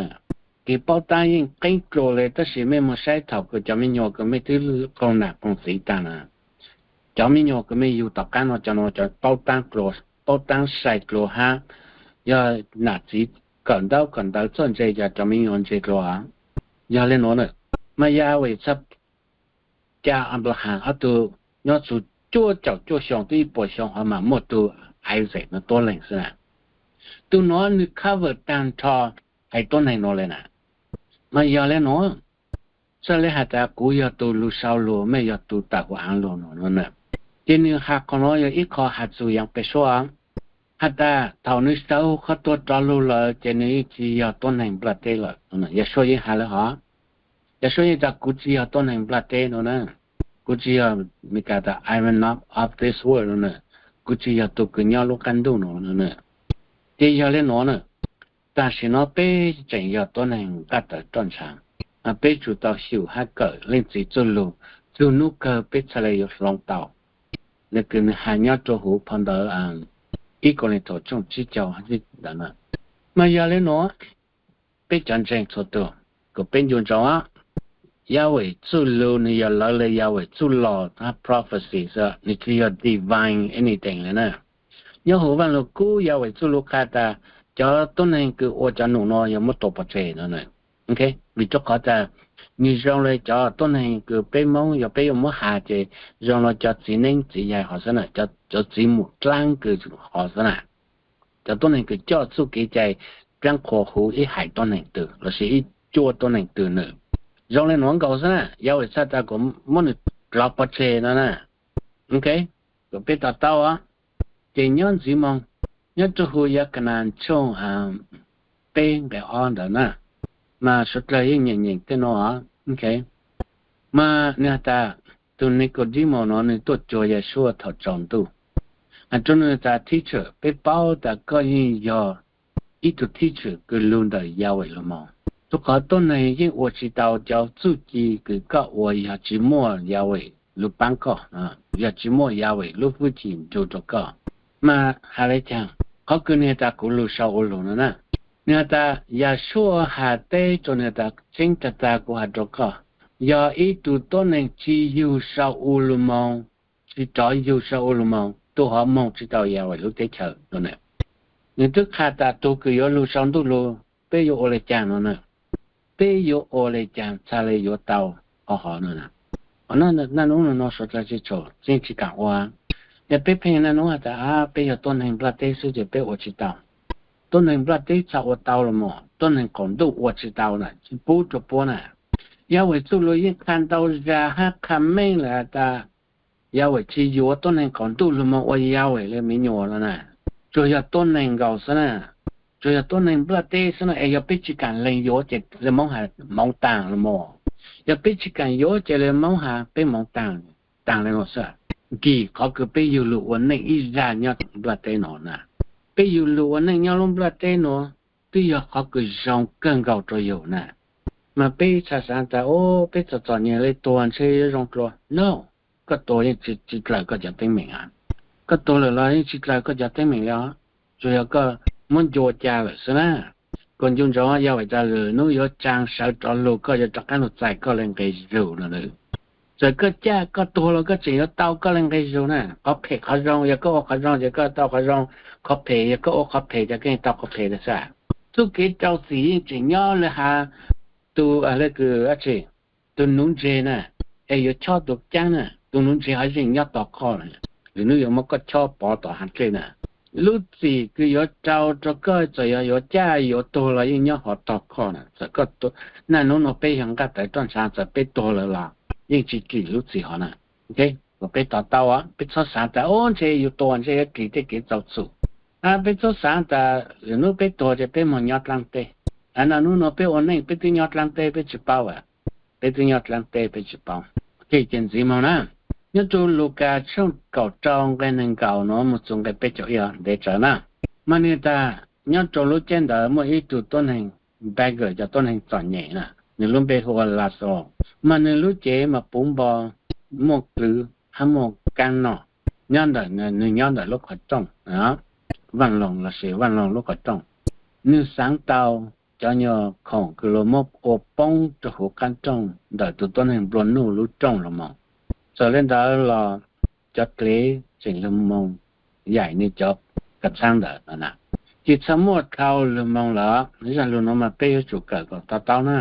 Kev paub taab yeej qeeb dlua le, tab sis mej moog saib thaum kws cov me nyuam kws mej twb qaug nam qaug txiv taag na, cov me nyuam kws mej yug tom qaab no cov no cov paub taab dlua, paub taab sai dlua hab yog nam txiv kawm ntaub kawm ntawv txawj ntse ces cov me nyuam ntse dlua. Yog le nuav na, mas Yahweh txhaj ca Anplaham ob tug nyob txug cuaj caum cuaj xyoo twb ib puas xyoo ho mam muaj tug Isaac no tuab leeg xwb na. Tug nuav nwg cover taag nrho haiv tuab neeg nuav le na. Mas yog le nuav, txhaj le has tas kuv yog tug lug sau lug, mej yog tug tawm huv aav lug no na. Ces nwg has qhov nuav yog ib qho has txug yaav peg suab has tas thaum nwg sawv huv qhov tuag rov lug lawm ces nwg yeej tsi yog tuab neeg nplaj teb lawm. Yawm Suab yeej has le hov, Yawm Suab yeej tas kuv tsi yog tuab neeg nplaj teb no na. Kuv tsi yog, Meskas tas I am not of this world no na. Kuv tsi yog tug kws nyob lub qab ntuj no na. Ces yog le nuav na, tam sim no peb tseem yog tuab neeg nqaj tawm roj ntsha, peb tsum tau xyum hab kawm Leej Txiv txuj lug, txug nub kawg peb txhaj le yuav hloov tau. Nwg kws nwg has nyob rua huv phau ntawv ib Kauleethaus tshooj tsib caug ntawd na. Mas yog le nuav, peb cov ntseeg txhua tug, kuas peb ncu ntsoov, Yahweh txuj lug nwg yog lawv le Yahweh txuj lug hab prophecy xwb, nwg tsi yog divine anything le na. Nyob huv Vaaj Lug Kub Yahweh txuj lug qha tas cov tuab neeg kws ua cov num nuav yog muab tua pov tseg no. Vim rua qhov tas nwg zoo le cov tuab neeg kws peb Moob yog peb yuav muab has ces zoo le cov txiv neeb txiv yaig hov xwb na, cov txiv mus dlaab kws hov xwb na. Cov tuab neeg kws coj txuj kev cai dlaab qhuas huv ib haiv tuab neeg twg lossis ib cuab tuab neeg twg nws zoo le nuav nkaus xwb na. Yahweh txhaj tas kuas muab nws dlov pov tseg no na. Ok, kuas peb to taub os. Ces nyob ntxiv moo, nyob rua huv Yakanas tshooj peb nqe ob ntawd na, mas suav dlawg yeej nyeem nyeem tej nuav. Mas nwg has tas, tug Nikodimus nuav nwg tuaj cuag Yahshua thaum tsaus ntuj, has rua nwg tas, Teacher, peb paub tas koj yeej yog ib tug teacher kws lug ntawm Yahweh lug moog, rua qhov tuab neeg yeej ua tsi tau cov txuj ci kws koj ua yog tsi muaj Yahweh lug paab koj, yog tsi muaj Yahweh lub hwj chim nrug rua koj. Mas has le caag? Qhov kws nwg has tas kuv lug sau ua lug no na, nwg has tas Yahshua has teb rua nwg tas, tseeb tag tag kuv has rua koj, yog ib tug tuab neeg tsi yug sau ua lug moog, tsi rov yug sau ua lug moog, tug hov moog tsi tau Yahweh lub teb chaws no. Nwg twb qha tas tug kws yuav lug sau ntuj lug, peb yuav ua le caag no na? Peb yuav ua le caag txhaj le yuav tau qhov hov no? Naj nub nua no suav dlawg tsi tshua, yeej tsi kaam ua. Yog peb pheej naj nub has tas peb yog tuab neeg nplaj teb xwb ces peb ua tsi tau. Tuab neeg nplaj teb txhaj ua tau los mas, tuab neeg qaum ntuj ua tsi tau na, tsi pub rua puab na. Yahweh txuj lug yeej qha ntau zag hab qha meej lawm has tas Yahweh tsi yuav tuab neeg qaum ntuj lug moog ua Yahweh le me nyuam no na. Tsuas yog tuab neeg nkaus xwb na, tsuas yog tuab neeg nplaj teb xwb na. Es yog peb tsi kaam lees yuav ces le Moob has moov taag los mas. Yog peb tsi kaam yuav ces le Moob has peb moov taag, taag le nuav xwb. Vim qhov kws peb yug lug ua neej ib zag nyob nplaj teb no na, peb yug lug ua neej nyob lub nplaj teb nuav twb yog qhov kws zoo kawg nkaus rua yug na. Mas peb txhaj xaav tas, o, peb txom txom nyem le tuag ntshe yuav zoo dlua. No, koj tuag yeej tsi dlaws koj cov teeb meem a. Koj tuag lawm los yeej tsi dlaws koj cov teeb meem le os, tsuas yog koj muab ncua ca lawm xwb na. Kuas ncu ntsoov, Yahweh tas lwm nub yuav tsaa sawv rov lug, koj yuav rov qaab lug txais koj le nqe zug no. Txawm koj caj koj tuag los koj tseem yuav tau koj le nqe zug na. Qhov phem qhov zoo, yog koj ua qhov zoo ces koj tau qhov zoo, qhov phem yog koj ua qhov phem ces koj yeej tau qhov phem le xwb. Txuj kev rau txim yeej tseem nyob le has, tug le kws dlaab tsi, tug nuv ntseg na, es yuav chob tug caab na, tug nuv ntseg hov yeej nyob tos koj, lwm nub yuav muab koj chob pov tom haav dlej na. Lub txim kws yuav rau rau koj txawm yog yuav caj yuav tuag los yeej nyob hauv tog koj na. Txawm koj, niaj hnub no peb yog nqaj tawv roj ntsha, txawm peb tuag lawm los yeej tsis tsim lub txim hov na. Kom peb to taub, peb txhob xav tas ub ntshe yus tuag ntshe yuav ris tej kev txaus txhum. Peb txhob xav tas lwm hnub peb tuag ces peb moog nyob dlaab teb. Niaj hnub no peb ua neej peb twb nyob dlaab teb peb tsis paub as. Peb twb nyob dlaab teb peb tsis paub. Ces ntxiv moog na, nyob rau Lukas tshooj kaum rau nqe neeg nkaus nuav moog txug nqe peb caug ib ntev tsawv na. Mas nwg tas nyob rau lub caij ntawd muaj ib tug tuab neeg beggar, cov tuab neeg txom nyem na, nwg lub npe hu ua Laxalus. Mas nwg lub cev mas puv npo muaj kwv hab muaj kaab noj, nyob ntawm, nwg nyob ntawm lub qhov rooj, Vaaj Loog lossis Vaaj Loog lub qhov rooj. Nwg xaav tau cov nyuag khoom kws luag muab ua poob rau huv qaab rooj ntawm tug tuab neeg nplua nuj lub rooj lug moog. Txawm le ntawd los cov dlev tseem lug moog yaim nwg cov kav txhaab ntawd no na. Ces txha muaj dhau lug moog lawm, zaj lug nuav mas peb yuav tsum kawm kom to taub na.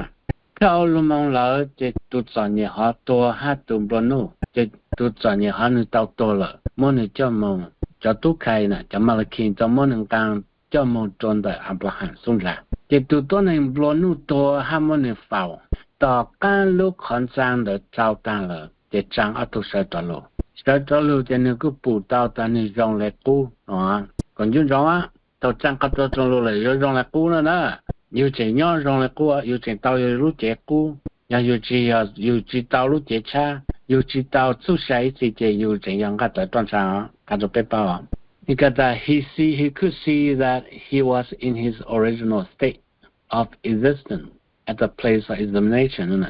Dhau lug moog lawm ces tus txom nyem hov tuag hab tus nplua nuj, ces tus txom nyem hov nwg tau tuag lawm, muab nwg coj moog, cov tub khai na, cov Malakis tau muab nwg nqaa coj moog rua ntawm Anplahas xub nrag. Ces tus tuab neeg nplua nuj tuag hab muab nwg faus. Tom qaab lub qhov ntxaa ntawd rau taag lawm ces tsaa ob tug sawv rov lug. Sawv rov lug ces nwg kuj pum tau tas nwg zoo le qub no. Kom nco ntsoov, thaum tsaa qhov rau lug lawm yuav zoo le qub na na. Yug tseem nyob zoo le qub, yug tseem tau yug lub cev qub. Yog yug tsis, yug tsis tau lub cev tshab, yug tsis tau txuj sa ib txhis ces yug tseem yog nqaj tawv roj ntsha. Qha rau peb paub, he could see that he was in his original state of existence at the place of examination.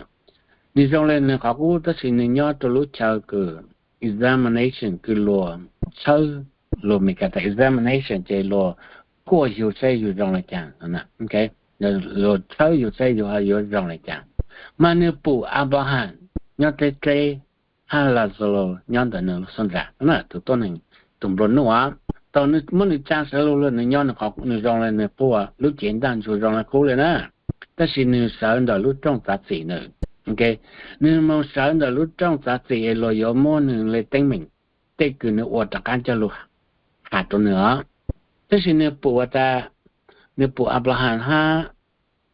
Nwg zoo le nwg qhov qub tab sis nwg nyob rau lub chaw kws examination kws luag tshawb, luag Meskas tas examination ces luag kuaj yug saib yug zoo le caag, luag tshawb yug saib yug ho yuav zoo le caag. Mas nwg pum Anplahas nyob dleb dleb hab Laxalus nyob ntawm nwg xub nrag na, tus tuab neeg, tus nplua nuj. Thaum muab nwg tsaa sawv lug lawm nwg nyob nwg zoo le nwg qub, lub cev ntaj ntsug zoo le qub le na. Tab sis nwg sawv ntawm lub rooj txav txim na. Nwg moog sawv ntawm lub rooj txav txim es luag yuav muab nwg le teeb meem tej kws nwg ua rov qaab coj lug has rau nwg os. Tab sis nwg pum tas, nwg pum Anplahas hab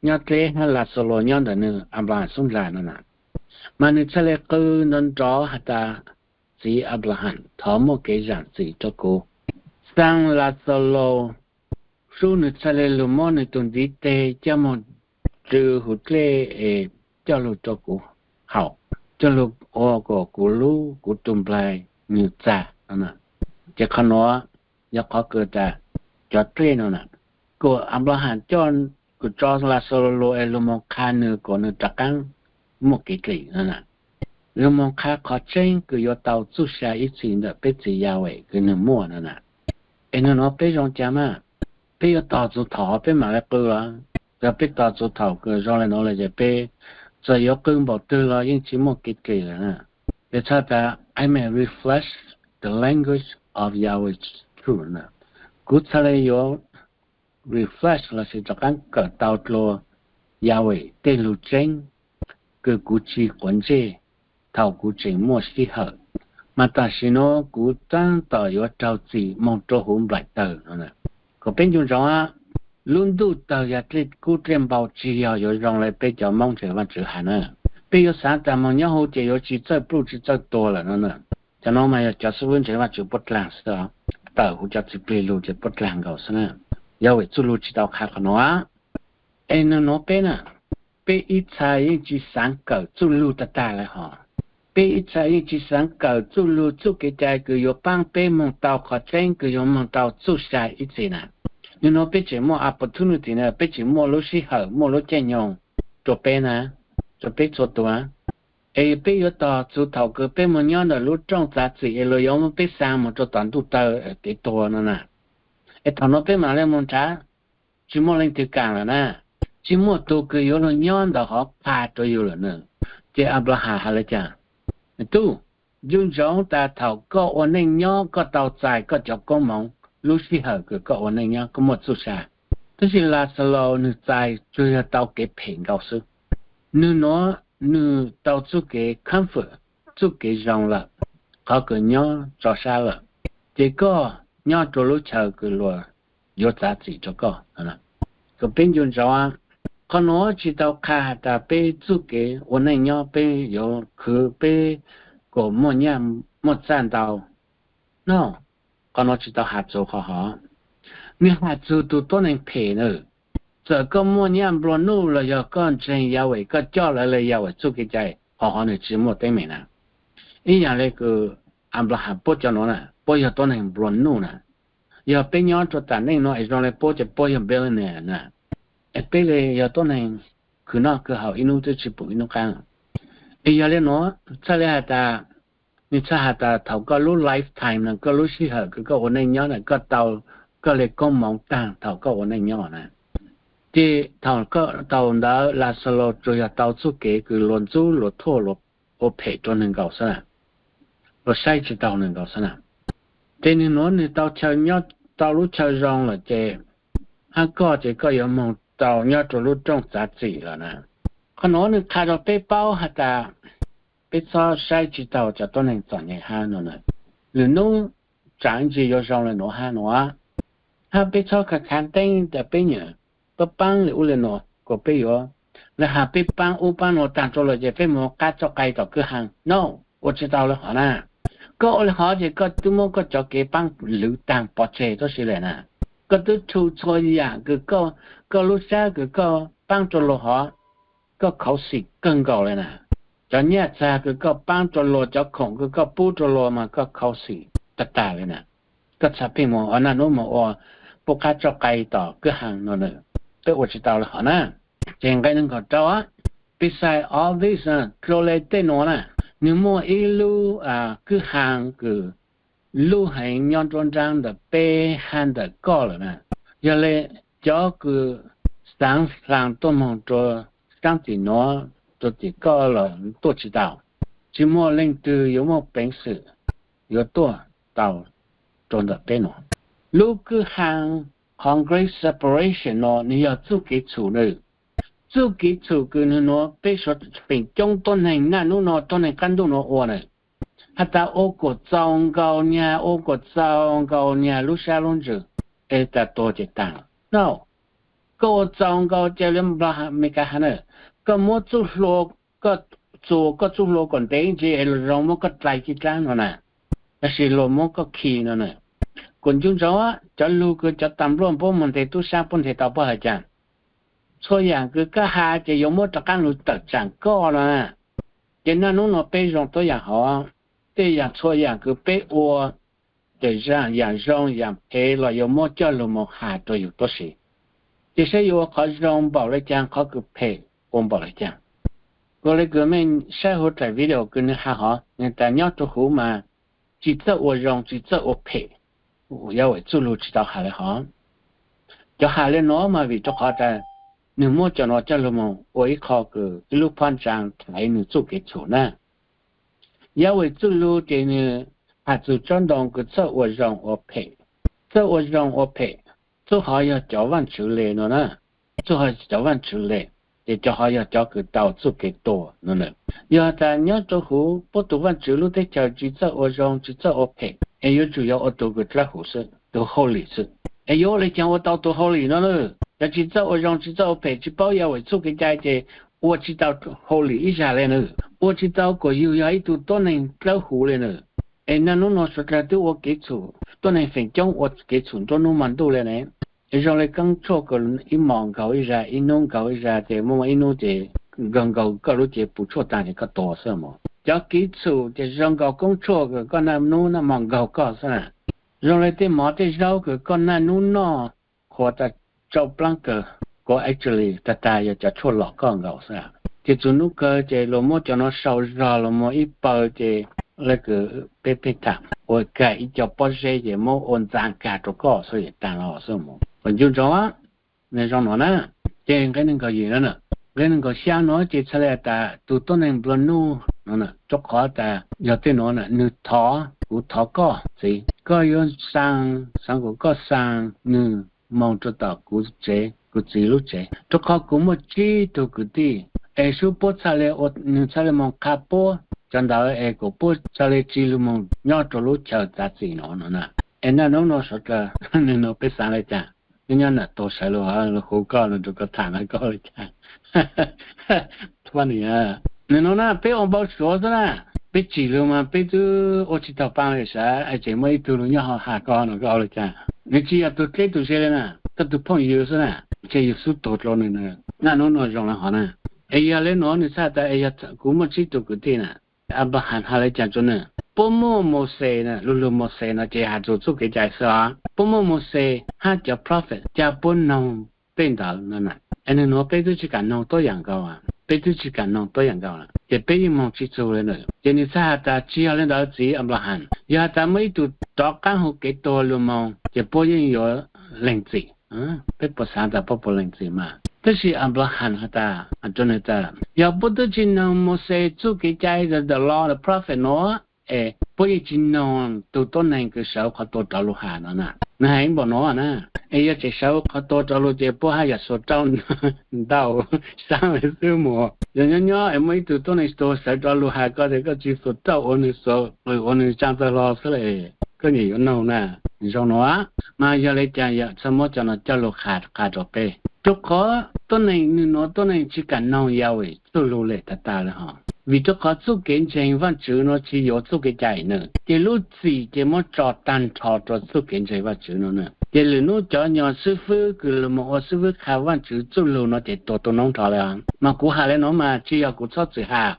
nyob dleb hab Laxalus nyob ntawm nwg Anplahas xub nrag no na. Mas nwg txhaj le qw nrov nrov has tas, txiv Anplahas, thov muaj kev zaam txim rua kuv. Xaa Laxalus sub nwg txhaj le lug muab nwg tug ntiv teg coj moog rw huv dlej es coj lug rua kuv haus, coj lug ua kom kuv lub, kuv tug nplaig nwg txag. Ces qhov nuav yog qhov kws tas cov dlej no na, kom Anplahas coj, kom tso Laxalus lug es lug moog qha nwg kom nwg rov qaab muaj kev dlim no na. Lug moog qha qhov tseeb kws yuav tau txuj sa ib txhis ntawm peb txiv Yahweh kws nwg muaj no na. Es nwg nuav peb zoo caag mas, peb yuav tos txug thaum peb maam le qw los, yog peb tos txug thaum kws zoo le nuav lawm ces peb txawm yuav qw npaum twg los yeej tsis muaj kev dlim lawm na. Ces txhaj tas, I may refresh the language of Yahweh's truth. Kuv txhaj le yuav refresh lossis rov qaab kawm tau dlua Yahweh tej lug tseeb kws kuv tsis quav ntsej thaum kuv tseem muaj sij hawm, mas tam sim nuav kuv taab tom yuav raug txim moog rua huv nplaim tawg no. Kom peb nco ntsoov, lub ntuj tawg yog dlej kub dlej npau, tsis yog yuav zoo le peb cov Moob ntseeg Vaajtswv has na. Peb yuav xaav tas moog nyob huv ces yuav tsis txawj pluj tsis txawj tuag lawm no na. Cov nuav mas yog cov xib fwb ntseeg Vaajtswv puab dlaag xwb, tawm huv cov txiv plig lug ces puab dlaag nkaus xwb na. Yahweh txuj lug tsis tau qha qhov nuav. Es nwg nuav peb na, peb ib txha yeej tsis xaav kawm txuj lug tag tag le hov. Peb ib txha yeej tsis xaav kawm txuj lug txuj kev cai kws yuav paab peb moog tau qhov tseeb kws yuav moog tau txuj sa ib txhis na. Nwg nuav peb tseem muaj opportunity na, peb tseem muaj lub sij hawm muaj lub caij nyoog rua peb na, rua peb txhua tus. Es peb yuav tos txug thaum kws peb moog nyob ntawm lub rooj txav txim es luag yuav muab peb xaa moog rua tom ntuj tawg kev tuag no na. Es thaum nuav peb maam le moog nrhav, tsis muaj leej twg kaam lawm na, tsis muaj tug kws yuav lug nyob ntawm hov qha rua yug lawm na. Ces Anplahas has le caag? Tub, nco ntsoov tas thaum koj ua neej nyob koj tau txais koj cov koob moov lub sij hawm kws koj ua neej nyob koj muaj txuj sa. Tab sis Laxalus nwg txais tsuas yog tau kev phem nkaus xwb. Nwg nuav nwg tau txuj kev comfort, txuj kev zoo lawm, qhov kws nyob tso sab lawm. Ces koj nyob rau lub chaw kws luag yuav txav txim rau koj. Kom peb nco ntsoov, qhov nuav tsis tau qha has tas peb txuj kev ua neej nyob peb yuav khwv peb kom muaj nyaj muaj txaj ntau. No, qhov nuav tsis tau has txug qhov hov. Nwg has txug tug tuab neeg phem na. Txawm koj muaj nyaj nplua nuj los yog koj ntseeg Yahweh, koj coj lawv le Yahweh txuj kev cai, qhov hov nwg tsis muaj teeb meem na. Ib yaam le kws Anplaham puab cov nuav na, puab yog tuab neeg nplua nuj na. Yog peb nyob rua taam neej nuav es zoo le puab ces puab yog billionaire na. Es peb le yog tuab neeg khwv noj khwv haus ib nub twb tsis pum ib nub qaab. Es yog le nuav txhaj le has tas, nwg txhaj has tas thaum koj lub lifetime na, koj lub sij hawm kws koj ua neej nyob na, koj tau, koj le koob moov taag thaum koj ua neej nyob na. Ces thaum koj tau ntawd Laxalus tsuas yog tau txuj kev kws luag ntxub luag thuam luag ua phem rua nwg nkaus xwb na, luag saib tsis taug nwg nkaus xwb na. Ces nwg nuav nwg tau chaw nyob, tau lub chaw zoo lawm ces, hab koj ces koj yuav moog tau nyob rua lub rooj txav txim lawm na. Qhov nuav nwg qha rua peb paub has tas peb txhob saib tsis taug cov tuab neeg txom nyem hab no na. Lwm nub tsaam ntsis yuav zoo le nuav hab nuav, hab peb txhob khav khav teeb tas peb nyam paab paab le ub le nuav kom peb yuav, le has peb paab ub paab nuav taag rua lawm ces peb moog qab txoj qai tom kwj ha. No, ua tsis tau le hov na. Koj ua le hov ces koj twb muab koj cov kev paab lwv taag pov tseg tuab si le na. Koj twb rhu txhua yaam kws koj lub sab kws koj paab rua luag hov, koj khuv xim kawg nkaus le na. Cov nyaj txag kws koj paab rua luag, cov khoom kws koj pub rua luag mas koj khuv xim tag tag le na. Koj txhaj pheej moog ua naj nub moog ua pub qab txoj qai tom kwj ha no na. Peb ua tsis tau le hov na. Ces nqe neeg nkaum rau, besides all this, dlua le tej nuav na, nwg muaj ib lub kwj ha kws lub heev nyob nruab nraab ntawm peb hab ntawm koj lawm na. Yog le cov kws xaav hlaa tuaj moog rua saab tim nuav, rua tim koj los tuaj tsis tau, tsis muaj leej twg yuav muaj peev xwm yuav tuaj tau rua ntawm peb nuav. Lub kwj ha qhov Great Separation no nwg yog txuj kev txhum na. Txuj kev txhum kws nwg nuav peb suav feem coob tuab neeg naj nub no, tuab neeg qaab ntuj nuav ua na, has tas ua kuas txaus nkaus nyag, ua kuas txaus nkaus nyag lub sab lub ntsws, es tas tuag ces taag. No, koj ua txaus nkaus ces le Nplog Amelikas has na, koj muab txuj hlua, koj txuas koj txuj hlua kom ntev ntsis es luag zoo muab koj dlai ci dlaab no na, tab sis luag muab koj khi no na. Kuas ncu ntsoov, cov lug kws cov tas npluaj puab moog nteg tub saab puab nteg tau puab has caag? Txhua yaam kws koj has ces yuav muab rov qaab lug tawm tsaam koj no na. Ces naj nub no peb zoo tuab yaam hov, tej yaam txhua yaam kws peb ua, ces yaam zoo yaam phem los yuav muab coj lug moog has rua yug tuab si. Ces saib yuav ua qhov zoo npaum le caag, qhov kws phem ua npaum le caag. Kuas le kws mej saib huv dlaim video kws nwg has hov, nwg tas nyob rua huv mas tsis txawj ua zoo tsis txawj ua phem. Yawm Txwj Lug tsis tau has le hov. Cov has le nuav mas vim rua qhov tas nwg muab cov nuav coj lug moog ua ib qho kws ib lub phab ntsaa thaiv nwg txuj kev txhum na. Yawm Txwj Lug ces nwg has txug tsob ntoo kws txawj ua zoo ua phem. Txawj ua zoo ua phem, txuj hov yog cov vaajtswv le no na. Txuj hov cov vaajtswv le, ces cov hov yog cov kws tau txuj kev tuag no na. Yog tas nyob rua huv puab tug vaajtswv lub teb chaws tsis txawj ua zoo tsis txawj ua phem, es yuav tsum yog ua tug kws dlawb huv xwb, tug holy xwb. Es yuav ua le caag ua tau tug holy no na? Cov tsis txawj ua zoo tsis txawj ua phem tsis paub Yawm Txwj Lug kev cai ces ua tsis tau holy ib zag le na. Ua tsis tau kuas yug yog ib tug tuab neeg dlawb huv le na. Es naj nub no suav dlawg twb ua kev txhum, tuab neeg feem coob ua kev txhum nruab nub mos ntuj le ne. Es zoo le koob tshuaj kws ib mos nkaug ib zag, ib nub nkaug ib zag, ces muaj ib nub ces nkaug nkaug koj lub cev puv tshuaj taag ces koj tuag xwb mog. Cov kev txhum ces zoo nkaus koob tshuaj kws koj naj nub naj mos nkaug koj xwb na. Zoo le tej mov tej zaub kws koj naj nub noj qhuav tas tsau plaab kawg, kuv actually tag tag yog cov tshuaj lom koj nkaus xwb. Ces txug nub kawg ces luag muab cov nuav sau zog los mus ib paws ces le kws peb pheej tham ua kag ib co pob zeb ces muab ua ntxaa kag rua koj xwb es taag los xwb mog. Kuas ncu ntsoov, nwg zoo nuav na. Ces nqe neeg nkaum yim no, nqe neeg nkaum xyaa no ces txhaj le tas tug tuab neeg nplua nuj no, rua qhov tas yog tej nuav na, nwg thov, kuv thov koj txiv, koj yuav xaa, xaa kuas koj xaa nwg moog rua tom kuv tsev, kuv txiv lub tsev, rua qhov kuv muaj tsib tug kwv tij, es sub puab txhaj le ua, nwg txhaj le moog qha puab cov ntawd es kuas puab txhaj le tsi lug moog nyob rua lub chaw txav txim no no na. Es naj nub no sawv dlawg, nws no peb xaav le caag? Nyob nyob nam tog sawv lug, lug hu koj lug nrug koj tham na, koj le caag? Nws no na, peb ua npau suav xwb na, peb tsim lug mas peb twb ua tsis taug paab le sav, tseem muaj ib tug lug nyob ho has koj no, koj ua le caag? Nws tsis yog tug dleb tug ze le na, koj tug phooj ywg xwb na, ces yug xub tuag dlua nws. Naj nub no zoo le hov na. Es yog le nuav nws txhaj tas, es yog kuv muaj tsib tug kwv tij na, Anplahas has le caag rua nws? Puab muaj Mauxes na, lug lug Mauxes no ces has txug txuj kev cai xwb os. Puab muaj Mauxes hab cov prophet, ca puab noog tej ntawd no na. Es nws nuav peb twb tsis kam noog tuab yaam nkaus, peb twb tsis kam noog tuab yaam nkaus, ces peb yeej moog tsis txug le na. Ces nws txhaj has tas, tsis yog le ntawd txiv Anplahas, yog has tas muaj ib tug rov qaab hu kev tuag lug moog ces puab yeej yuav lees txim. Peb puas xaav tas puab puas lees txim mas? Tab sis Anplahas has tas, has rua nws tas, yog puab twb tsis noog Mauxes txuj kev cai, the law, the prophet no, es puab yeej tsis noog tug tuab neeg kws sawv qhov tuag rov lug has no na. Nws has ib npaum nuav na, es yog tseem sawv qhov tuag rov lug ces puab hab Yashua rauj ntau saab le xwb mog. Yog nyob nyob es muaj ib tug tuab neeg tuag sawv rov lug has koj tias koj tsis xuas rauj ua nws xuas qws ua nws tsaa txawg hlo xwb le, koj nyiam yuav noog na. Zoo nuav, mas yog le caag yog txhaj muab cov no coj lug qha qha rua peb, rua qhov tuab neeg, nws nuav tuab neeg tsis kam noog Yahweh txuj lug le tag tag le hov. Vim rua qhov txuj kev ntseeg Vaajtswv nuav tsis yuav txuj kev cai nws, ces lub txim ces muab tso tag nrho rua txuj kev ntseeg Vaajtswv nuav na. Ces lwm nub cov nyuas xwb fwb kws lug moog ua xwb fwb qha Vaajtswv txuj lug no ces tuag tu noob nrho le. Mas kuv has le nuav mas tsis yog kuv txhob txwm has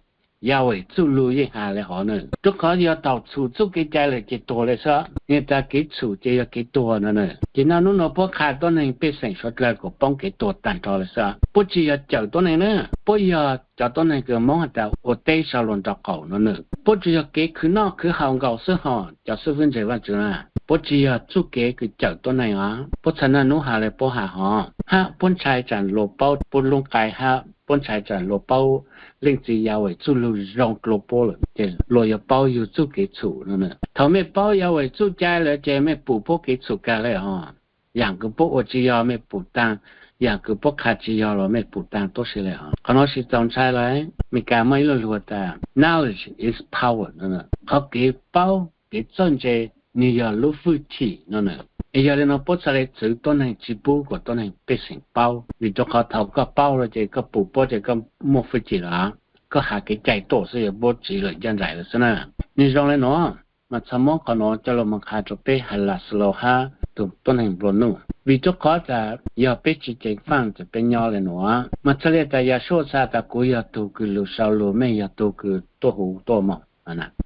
Yahweh txuj lug yeej has le hov na, rua qhov yog thaum txhum txuj kev cai lawm ces tuag le xwb. Nwg tas kev txhum ces yog kev tuag no na. Ces naj nub nuav puab qha tuab neeg pej xeem suav dlawg kuas poob kev tuag tag nrho le xwb. Puab tsis yog cawm tuab neeg na, puab yog cov tuab neeg kws Moob has tas ua teb sau luas nraug qaum no na. Puab tsuas yog kev khwv noj khwv haus nkaus xwb hos cov xwb fwb ntseeg Vaajtswv na. Puab tsis yog txuj kev kws cawm tuab neeg os. Puab txhad naj nub has le puab has hov, hab puab ntshai tsam luas paub puab lub nqai, hab puab ntshai tsam luas paub leej txiv Yahweh txuj lug zoo dlua puab lawm ces luas yuav paub yug txuj kev txhum no na. Thaum mej paub Yahweh txuj cai lawm ces mej pum puab kev txhum kag le hov. Yaam kws puab ua tsis yog mej pum taag, yaam kws puab qha tsis yog los mej pum taag tuab si le hov. Qhov nuav siv txaus ntshai lawm. Meskas muaj ib lo lug tas knowledge is power no na. Qhov kev paub, kev txawj ntse, nwg yog lub fwj chim no na. Es yog le nuav puab txhad le txwv tuab neeg tsis pub kuas tuab neeg pej xeem paub, vim rua qhov thaum koj paub lawm ces koj pum puab ces koj muaj fwj chim lawm. Koj has kev cai tuaj xwb yog puab tsiv lawm ncaj nraim lawm xwb na. Nwg zoo le nuav, mas txhad muab qhov nuav coj lug moog qha rua peb has las laus hab tug tuab neeg nplua nuj. Vim rua qhov tas yog peb tsis ceev faaj ces peb nyob le nuav. Mas txhad le tas Yahshua txhad tas kuv yog tug kws lug sau lug, mej yog tug kws tuaj hu tuaj moog.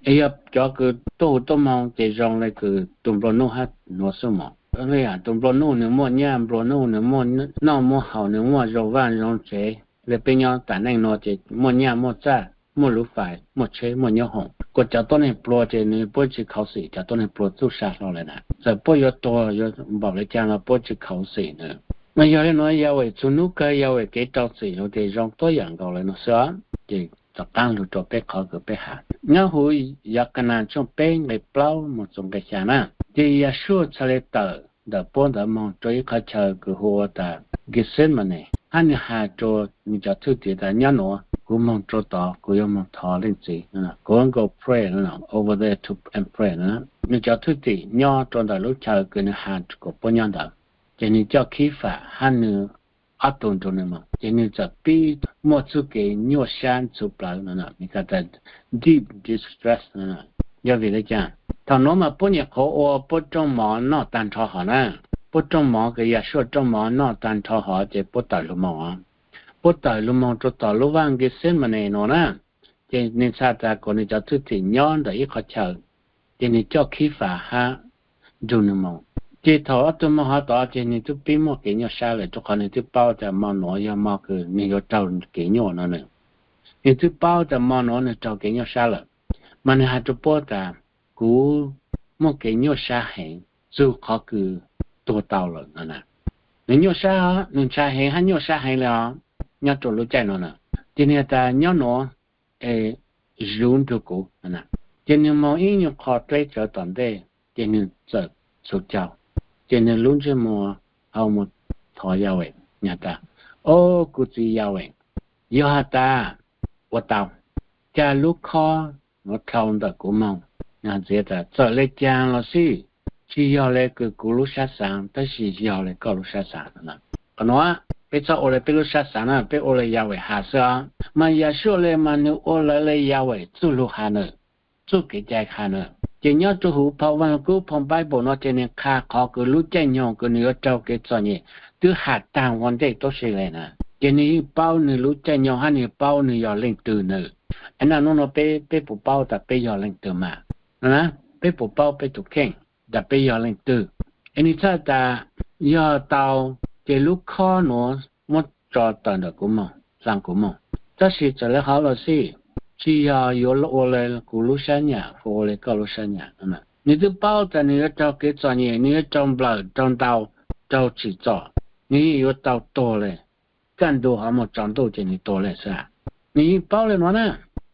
Es yog cov kws tuaj hu tuaj moog ces zoo le kws tug nplua nuj hab nuav xwb mog. Tug nplua nuj nwg muaj nyaj, nplua nuj nwg muaj noj muaj haus, nwg muaj zoo vaaj zoo tsev. Le peb nyob taam neej nuav ces muaj nyaj muaj txag, muaj luv fais, muaj tsheb, muaj nyoob hoom. Kuas cov tuab neeg pluag ces nwg puab tsis khuv xim cov tuab neeg pluag txuj sa hlo le na. Txawm puab yuav tuag yuav npaum le caag los puab tsis khuv xim na. Mas yog le nuav Yahweh txug nub kawg Yahweh kev rau txim lug ces zoo tuab yaam nkaus le nuav xwb. Ces rov qaab lug rua peb qhov kws peb has nyob huv Yakanas tshooj peb nqe plaub moog txug nqe xya na. Ces Yahshua txhad le tawm ntawm puab ntawd moog rua ib qhov chaw kws hu ua tas Gethsemane, hab nwg has rua nwg cov thwj tim tas nyob nuav kuv moog rua tod, kuv yuav moog thov Leej Txiv, kuv yuav go pray over there to and pray. Nwg cov thwj tim nyob rua ntawm lub chaw kws nwg has kuas puab nyob ntawd. Ces nwg coj Khib Fas hab nwg ob tug nrug nwg moog, ces nwg txawm pib muaj txuj kev nyuaj sab ntxhuv plawv no, deep distress. Yog vim le caag? Thaum nuav mas puab nyuam qhuav ua puab rooj mov noj taag nrho hov na. Puab rooj mov kws Yahshua rooj mov noj taag nrho hov ces puab tawm lug moog. Puab tawm lug moog rua tom lub vaaj Gethsemane nuav na. Ces nwg txhad tas kuas nwg cov thwj tim nyob ntawm ib qhov chaw, ces nwg coj Khib Fas hab nrug nwg moog. Ces thaum ob tug moog hov tod ces nwg twb pib muaj kev nyuaj sab lawm, rua qhov nwg twb paub tas mo nuav yog mo kws nwg yuav raug kev nyuaj no na. Nwg twb paub tas mo nuav nwg raug kev nyuaj sab lawm, mas nwg has rua puab tas, kuv muaj kev nyuaj sab heev txug qhov kws tuag tau lawm no na. Nwg nyuaj sab, nwg ntshai heev hab nyuaj sab heev le os nyob rua lub caij no na. Ces nwg tas nyob nuav es zuv nrug kuv. Ces nwg moog ib nyuag qho dleb tsawv tom ntej, ces nwg txawm txhus caug, ces nwg lub ntsej muag hau mus thov Yahweh, nwg tas, O kuv txiv Yahweh, yog has tas ua tau, ca lub khob nuav dlhau ntawm kuv moog. Nwg has ntxiv tas, txawm le caag los xij, tsis yog le kws kuv lub sab xaav, tab sis yog le koj lub sab xaav. Qhov nuav peb txhob ua le peb lub sab xaav na, peb ua le Yahweh has xwb os. Mas Yahshua le mas nwg ua lawv le Yahweh txuj lug has na, txuj kev cai has na. Ces nyob rua huv phau Vaaj Lug Kub, phau Bible no ces nwg qha qhov kws lub caij nyoog kws nwg yuav raug kev txom nyem twb has taag ua ntej tuab si le na. Ces nwg yeej paub nwg lub caij nyoog hab nwg paub nwg yog leej twg na. Es naj nub nua peb, peb puas paub tas peb yog leej twg mas? No na, peb puas paub peb tug kheej tas peb yog leej twg? Es nwg txhaj tas yog tau, ces lub khob nuav muab tso tawm ntawm kuv moog, xaa kuv moog. Tab sis txawm le hov los xij, tsis yog yuav ua le kuv lub sab nyam, ua le koj lub sab nyam. Nwg twb paub tas nwg yuav raug kev txom nyem, nwg yuav raug nplawm, raug ntaus, raug tsim txom, nwg yeej yuav tau tuag le. Kaj ntug hov moog tsaus ntuj ces nwg tuag le xwb. Nwg yeej paub le nuav na,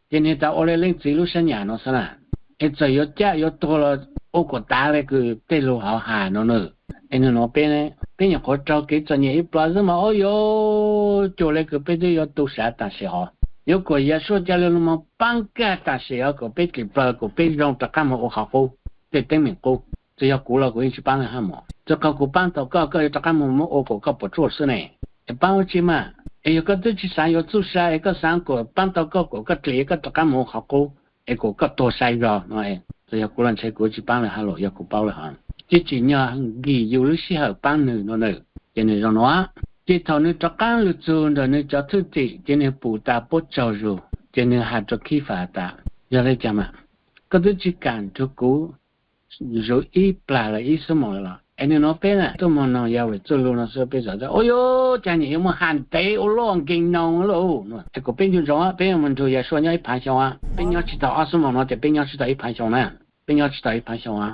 ces nwg tas ua le leej txiv lub sab nyam no xwb na. Es txawm yuav caj yuav tuag los ua kuas tav le kws tej lug hov has no na. Es nwg nuav peb, peb nyuam qhuav raug kev txom nyem ib plawg xwb mas ua yuav cuag le kws peb twb yuav tu sav tam sim hov. Yuav kuas Yahshua ca le lug moog paab kag tam sim hov kuas peb tsim plawg kuas peb zoo rov qaab moog ua qhov qub, tej teeb meem qub. Txawm yog kuv los kuv yeej tsis paab le hab mos. Txawm qhov kuv paab tau koj, koj yuav rov qaab moog muab ua kuas koj puas tsuaj xwb ne. Es paab ua tsi mas? Es yog koj twb tsis xaav yuav txuj sa es koj xaav kuas paab tau koj kuas koj dlim koj rov qaab moog ua qhov qub es kuas koj tuag sai zog no, txawm yog kuv los ntshe kuv tsis paab le hab los, yog kuv paub le hov. Ces tsim nyog nkig yus lub sij hawm paab nwg no na. Ces nwg zoo nuav, ces thaum nwg rov qaab lug txug ntawm nwg cov thwj tim ces nwg pum tas puab tsaug zug ces nwg has rua Khib Fas tas, yog le caag mas koj twb tsis kam nrug kuv zuv ib plag lawm ib xuab moos lawm los? Es nwg nuav peb na tuaj moog noog Yahweh txuj lug no xwb peb txawm tas ua yuav caag nyem yuav muaj has ntev ua luaj nkeeg noog lauj. Es kuas peb ncu ntsoov, peb yuav moog nrug Yahshua nyob ib phaav xyoo, peb nyob tsis tau ob xuab moos no ces peb nyob tsis tau ib phaav xyoo na. Peb nyob tsis tau ib phaav xyoo.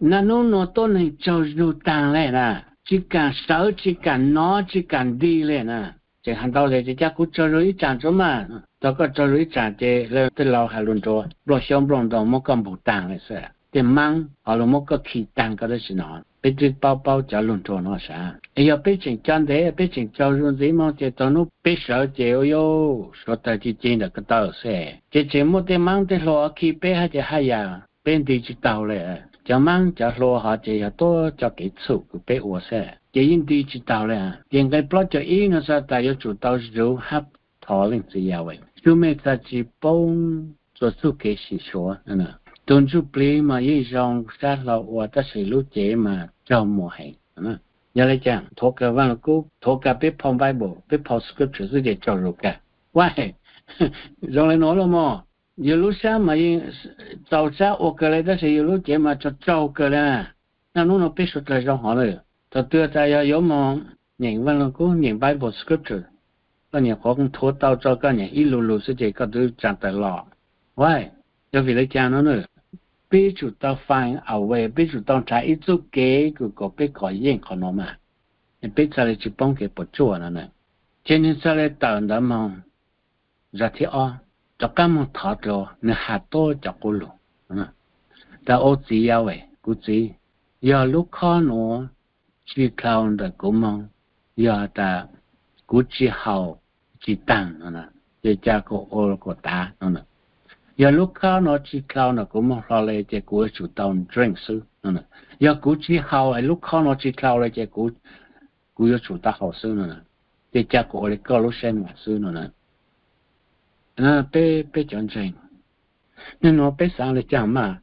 Naj nub nuav tuab neeg tsaug zug taag le na, tsis kam sawv tsis kam nov tsis kam nti le na. Tseem has ntau le ces ca kuv tsaug zug ib tsam tso mas. Tau koj tsaug zug ib tsam ces lawv tej laus has lug nrua, nplooj xyoob nplooj ntoo muab koj npog taag le xwb. Tej maab ho lug muab koj khi taag koj tab sis no. Peb twb paub paub cov lug nrua no sav. Es yog peb tseem coj ntev peb tseem tsaug zug ntxiv moog ces txog nub peb sawv ces ua yuav suav tawg ci ci ntawm ko taw xwb. Ces tseem muaj tej maab tej hlua khi peb hab ces haj yam peb nti tsis taug le. Cov maab cov hlua hov ces yog tuab coj kev txhum kws peb ua xwb ces yeej nti tsis taug le. Ces nqe plaub caug ib no xav tas yuav tsum tau zuv hab thov Leej Txiv Yahweh. Tsuj mej txhaj tsis poob txhua txuj kev sim suav. Tug ntsuj plig mas yeej zoo sab hlau ua tab sis lub cev mas raug muag heev. Yog le caag thuav kag Vaaj Lug Kub, thuav kag peb phau Bible, peb phau scripture xwb ces tsaug zug kag. Ua, zoo le nuav lauj mog. Yug lub sab mas yeej txaus sab ua kawg le tab sis yug lub cev mas tsaug tsaug kawg le. Naj nub nuav peb suav dlawg zoo hov lawm. Thaum twg tas yog yuav moog nyeem Vaaj Lug Kub, nyeem Bible scripture, koj nyuam qhuav thuav tau tso koj nyeem ib lug lug xwb ces koj twb tsaa tawm los. Ua, yog vim le caag no na? Peb tsum tau find a way, peb tsum tau nrhav ib txuj kev kws kom peb kov yeej qhov nuav mas, peb txhaj le tsis poob kev puas tsuaj no na. Ces nwg txhaj le tawm ntawd moog zag thib ob, rov qaab moog thov dlua, nwg has tuab cov qub lug tas, Au Txiv Yahweh, kuv Txiv, yog lub khob nuav tsis dlhau ntawm kuv moog, yog tas kuv tsis haus tsis taag no, ces ca kuv ua kuas tav no. Yog lub khob nuav tsis dlhau ntawm kuv moog hlo le ces kuv yuav tsum tau drink xwb no. Yog kuv tsis haus es lub khob nuav tsis dlhau le ces kuv yuav tsum tau haus xwb no. Ces ca kuv ua le koj lub sab nyam xwb no. Peb, peb cov ntseeg, nub nuav peb xaav le caag mas?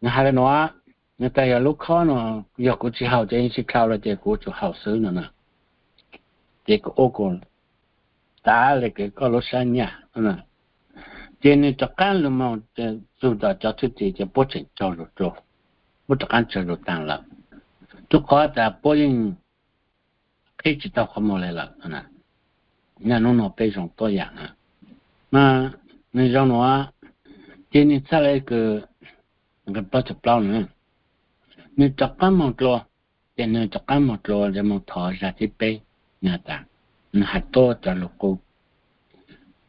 Nwg has le nuav, nwg tas yog lub khob nuav yog kuv tsis haus ces yeej tsis dlhau le ces kuv yuav tsum haus xwb no na. Ces kuv ua kuas tav le kws koj lub sab nyam. Ces nwg rov qaab lug moog txug tom cov thwj tim ces puab tseem tsaug zug dlua, puab rov qaab tsaug zug taag lawm, rua qhov tas puab yeej qhib tsis taug qhov muag le lawm. Naj nub nuav peb zoo tuab yaam na, mas nwg zoo nuav, ces nwg txhaj le kws, nqe plaub caug plaub na, nwg rov qaab moog dlua, ces nwg rov qaab moog dlua le moog thov zag thib peb, nwg has tas, nwg has tuab cov lug qub.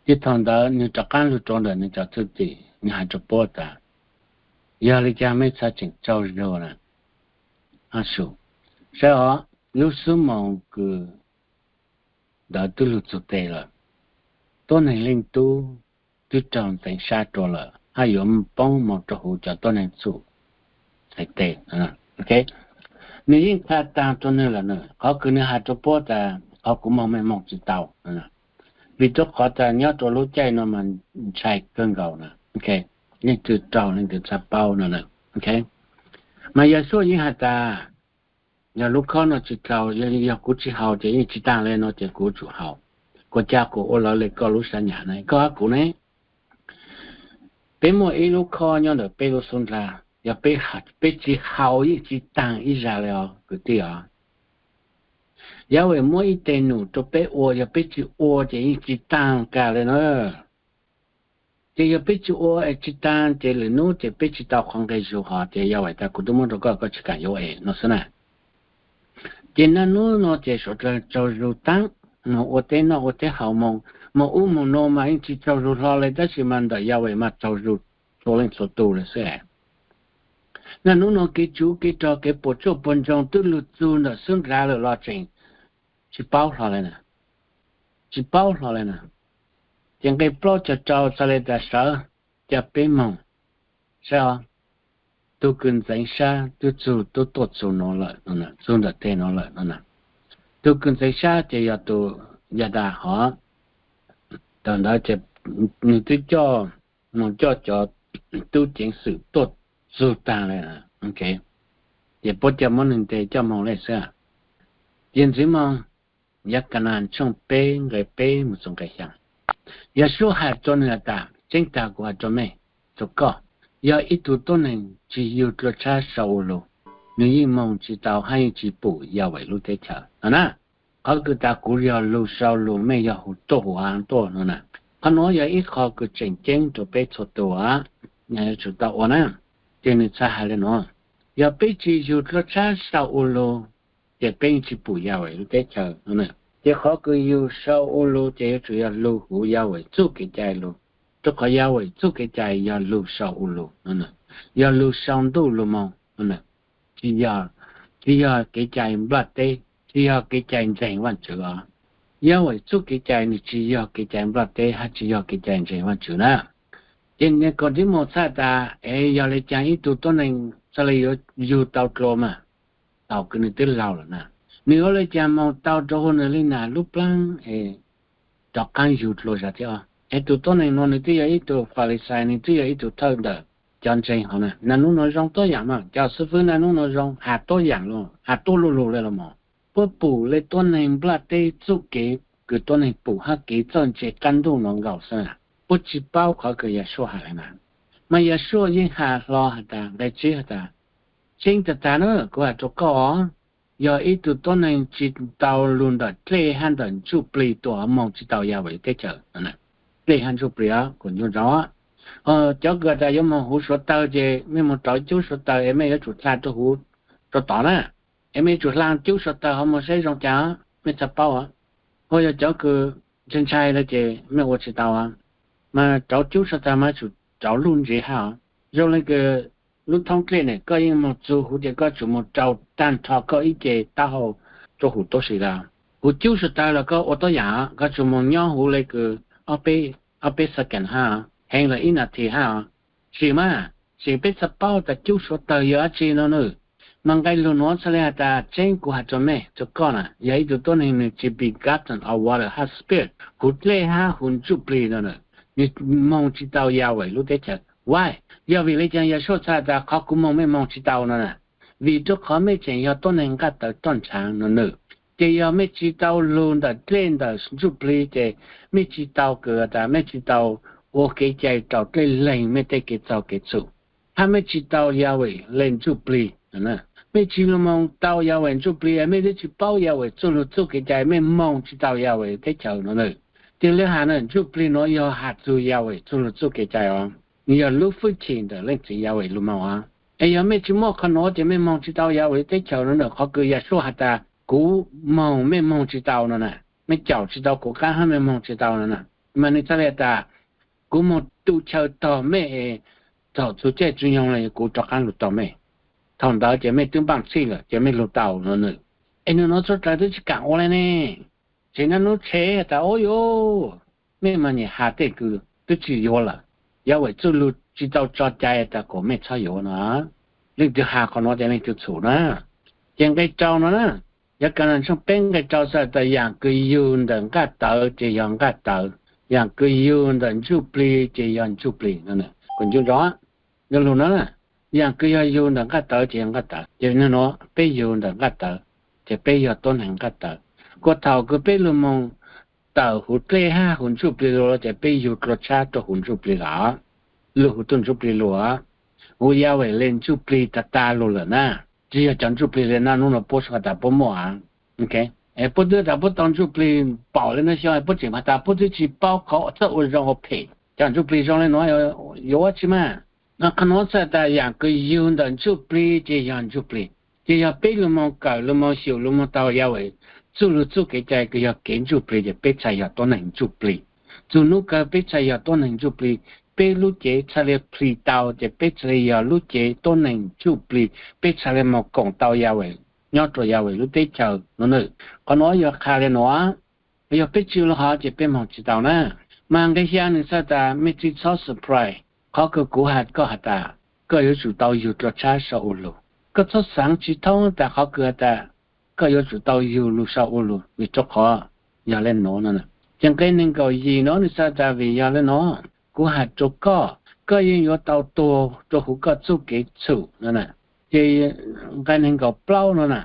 Ces thaum ntawd nwg rov qaab lug rua ntawm nwg cov thwj tim, nwg has rua puab tas, yog le caag mej txhaj tseem tsaug zug na? Saib os, lub xuab moos kws ntawd twb lug txug tes lawm. Tuab neeg Leej Tub twb raug ntxeev sab rua lawm hab yuav poob moog rua huv cov tuab neeg txhum. hais tes. Nws yeej qha taag rua nwg lawm na, qhov kws nws has rua puab tas qhov kuv moog mej moog tsi tau, vim rua qhov tas nyob rua lub caij no mas ntshai kawg nkaus na. Leej twg raug leej twg txhaj paub no na. Mas Yeshua yeej has tas, yog lub khob no tsi tau, yog kuv tsi haus ces yeej tsi taag le no ces kuv tsum haus. Kuv ca kuv ua lawv le koj lub sab nyam na, koj hab kuv ne. Peb muaj ib lub khob nyob ntawm peb lub xub nrag, yog peb tsi haus yeej tsi taag ib zag le os kwv tij os. Yahweh muab ib teg num rua peb ua, yog peb tsi ua ces yeej tsi taag kag le na. Ces yog peb tsi ua es tsi taag ces lwm nub ces peb tsi tau qhov nqe zug hov ces Yahweh tas kuv tub muab rua koj, koj tsi kaam yuav es no xwb na. Ces naj nub no ces suav dlawg tsaug zug taab, moog ua teb noj ua teb haus, moog ub moog nuav mas yeej tsi tsaug zug hlo le, tab sis mas ntawm Yahweh mas tsaug zug txhua leej txhua tug le xwb. Naj nub no kev tsuv kev rog kev puam tsuaj puam ntsoog twb lug txug ntawm xub nraav lawm los tseem tsi paub hlo le na, tsi paub hlo le na. Ces nqe plaub cog rau txhaj le tas sawv, ca peb moog saib os. Tug kws ntxeev sab twb txug, tub tuaj txug nuav lawm, txug ntawm teg nuav lawm no na. Tug kws ntxeev sab ces yog tus Yadas hov. Thaum ntawd ces nws twb coj, moog coj cov tub ceev xwm tuaj txug taag le. Ces puab ca muab nwg ntes coj moog le xwb. Ces ntxiv moog, Yav Kanas tshooj peb nqe peb mus txug nqe xyaa, Yahshua has rua nwg has tas, tseeb tag kuv has rua mej, rua koj, yog ib tug tuab neeg tsi yug dlua tshab sau ua lug, nwg yeej moog tsi tau hab yeej tsi pum Yahweh lub teb chaws no na. Qhov kws tas kuv yog lug sau lug, mej yog huv tuaj huv av tuaj no na. Qhov nuav yog ib qho kws tseem ceeb rua peb txhua tus yuav tsum tau ua na. Ces nwg txhaj has le nuav, yog peb tsi yug dlua tshab sau ua lug, ces peb yeej tsi pum Yahweh lub teb chaws no na. Ces qhov kws yug sau ua lug ces yuav tsum yog lug huv Yahweh txuj kev cai lug, rua qhov Yahweh txuj kev cai yog lug sau ua lug no, yog lug sau ntuj lug moog no. Tsi yog, tsi yog kev cai nplaj teb, tsi yog kev cai ntseeg Vaajtswv os. Yahweh txuj kev cai nwg tsi yog kev cai nplaj teb hab tsi yog kev cai ntseeg Vaajtswv na. Ces Nikaudimus txhaj tas, es yog le caag ib tug tuab neeg txhaj le yuav yug tau dlua mas? Thaum kws nwg twb laug lawm na, nwg yuav le caag moog tau rua huv nwg le na lub plaab es rov qaab yug dlua zag thiab? Es tug tuab neeg nuav nwg twb yog ib tug Falixais, nwg twb yog ib tug thawj ntawm cov ntseeg hov na. Naj nub nuav zoo tuab yaam mas, cov xib fwb naj nub nuav zoo has tuab yaam lug, has tuab lu lug le los mas. Puab pum le tuab neeg nplaj teb txuj kev kws tuab neeg pum hab kev txawj ntse qaab ntuj nuav nkaus xwb na. Puab tsi paub qhov kws Yahshua has le na. Mas Yahshua yeej has hlo has tas, nqe tsib has tas, tseeb tag tag na kuv has rua koj os, yog ib tug tuab neeg tsi tau lug ntawm dlej hab ntawm ntsuj plig tuaj moog tsi tau Yahweh teb chaws. Dlej hab ntsuj plig os, kuv nco ntsoov. Cov kws tas yuav moog huv suav tawg ces mej moog rauv cub suav tawg es mej yuav tsum dlha rua huv rua tod na. Es mej yuav tsum dlha cub suav tawg hov moog saib zoo cas, mej txhaj paub. Ua yog cov kws ntshai ntshai le ces mej ua tsi tau. Mas rauv cub suav tawg mas yuav tsum rauv luj ntsev hab os. Zoo le kws lub thoob dlej ne, koj yeej moog txug huv ces koj tsum moog rau taag nrho koj ib ce taub hau rua huv tuab si lawm. Huv cub suav tawg los koj ua tuab yaam, koj tsum moog nyob huv le kws ob peb second hab, heev lawm ib nas this hab. Sim mas, sim peb txhaj paub tas cub suav tawg yog dlaab tsi no na. Mas nqe lug nuav txhaj le has tas, tseeb kuv has rua mej, rua koj na, yog ib tug tuab neeg nwg tsi begotten of water hab Spirit, huv dlej hab huv ntsuj plig no na, nwg moog tsi tau Yahweh lub teb chaws. Why? Yog vim le caag Yahshua txhaj tas qhov kuv moog mej moog tsi tau no na? Vim rua qhov mej tseem yog tuab neeg nqaj tawv toj ntshav no na. Ces yog mej tsi tau lug ntawm dlej ntawm ntsuj plig ces mej tsi tau kws tas mej tsi tau ua kev cai rau dlej leeg mej tej kev txaug kev txhum, hab mej tsi tau Yahweh le ntsuj plig. Mej tsi lug moog tau Yahweh ntsuj plig, mej twb tsi paub Yahweh txuj lug txuj kev cai, mej moog tsi tau Yahweh teb chaws no na. Ces le has na, ntsuj plig nuav yog has txug Yahweh txuj lug txuj kev cai os. Nwg yog lub fwj chim ntawm Leej Txiv Yahweh lug moog os. Es yog mej tsi muaj qhov nuav ces mej moog tsi tau Yahweh teb chaws no na. Qhov kws Yahshua has tas kuv moog mej moog tsi tau no na, mej caum tsi tau kuv qaab hab mej moog tsi tau no na. Mas nwg txhaj le tas, kuv moog tu chaw tog mej es thaum txug caij tsi nyoog le kuv rov qaab lug tog mej. Thaum ntawd ces mej twb npaaj txhij lawm ces mej lug tau no na. Es nwg nuav txhua dlawg twb tsi kaam ua le ne. Tseem naj nub tshe tas, ub yuv, mej mas nyam has tej kws twb tsi yuav lawm. Yahweh txuj lug tsi tau tso cai tas kuas mej txhob yuav no. Leej twg has qhov no ces leej twg txhum na. Ces nqe rau no na, Yakanan tshooj peb nqe rau txhais tas yam kws yug ntawm nqaj tawv ces yog nqaj tawv, yam kws yug ntawm ntsuj plig ces yog ntsuj plig no. Kuv nco ntsoov, nco lug no, yam kws yog yug ntawm nqaj tawv ces yog nqaj tawv, ces nwg nuav peb yug ntawm nqaj tawv, ces peb yog tuab neeg nqaj tawv. Kuas thaum kws peb lug moog tawm huv dlej hab huv ntsuj plig lug ces peb yug dlua tshab rua huv ntsuj plig lawm, lug huv tuj ntsuj plig lug, huv Yahweh le ntsuj plig tag tag lug lawm na. Tsi yog cov ntsuj plig le naj nub nuav puab has tas puab muaj, puab twb has tas puab tau ntsuj plig npaum le nub xyoo, puab tseem has tas puab twb tsi paub qhov txawj ua zoo ua phem. Cov ntsuj plig zoo le nuav yuav ua tsi mas? Qhov nuav txhais tas yam kws yug ntawm ntsuj plig ces yog ntsuj plig, ces yog peb lug moog kawm, lug moog xyum, lug moog tau Yahweh txuj lug txuj kev cai kws yog kev ntsuj plig ces peb txhad yog tuab neeg ntsuj plig. Txug nub kawg peb txhad yog tuab neeg ntsuj plig, peb lub cev txhad le plhis tau ces peb txhad le yog lub cev tuab neeg ntsuj plig, peb txhad le moog koom tau Yahweh, nyob rua Yahweh lub teb chaws no na. Qhov nuav yog qha le nuav, yog peb tsi lug hov ces peb moog tsi tau na. Mas nqe xya nwg txhais tas mej tsi txhob surprise qhov kws kuv has koj has tas koj yuav tsum tau yug dlua tshab sau ua lug. Koj txhob xaav tsi thoob tas qhov kws has tas koj yuav tsum tau yug lug sau ua lug vim rua qhov yog le nuav no. Ces nqe neeg nkaum yim nuav nwg txhais tas vim yog le nuav kuv has rua koj, koj yeej yuav tau tuag rua huv koj txuj kev txhum no na. Ces nqe neeg nkaum plaub no na,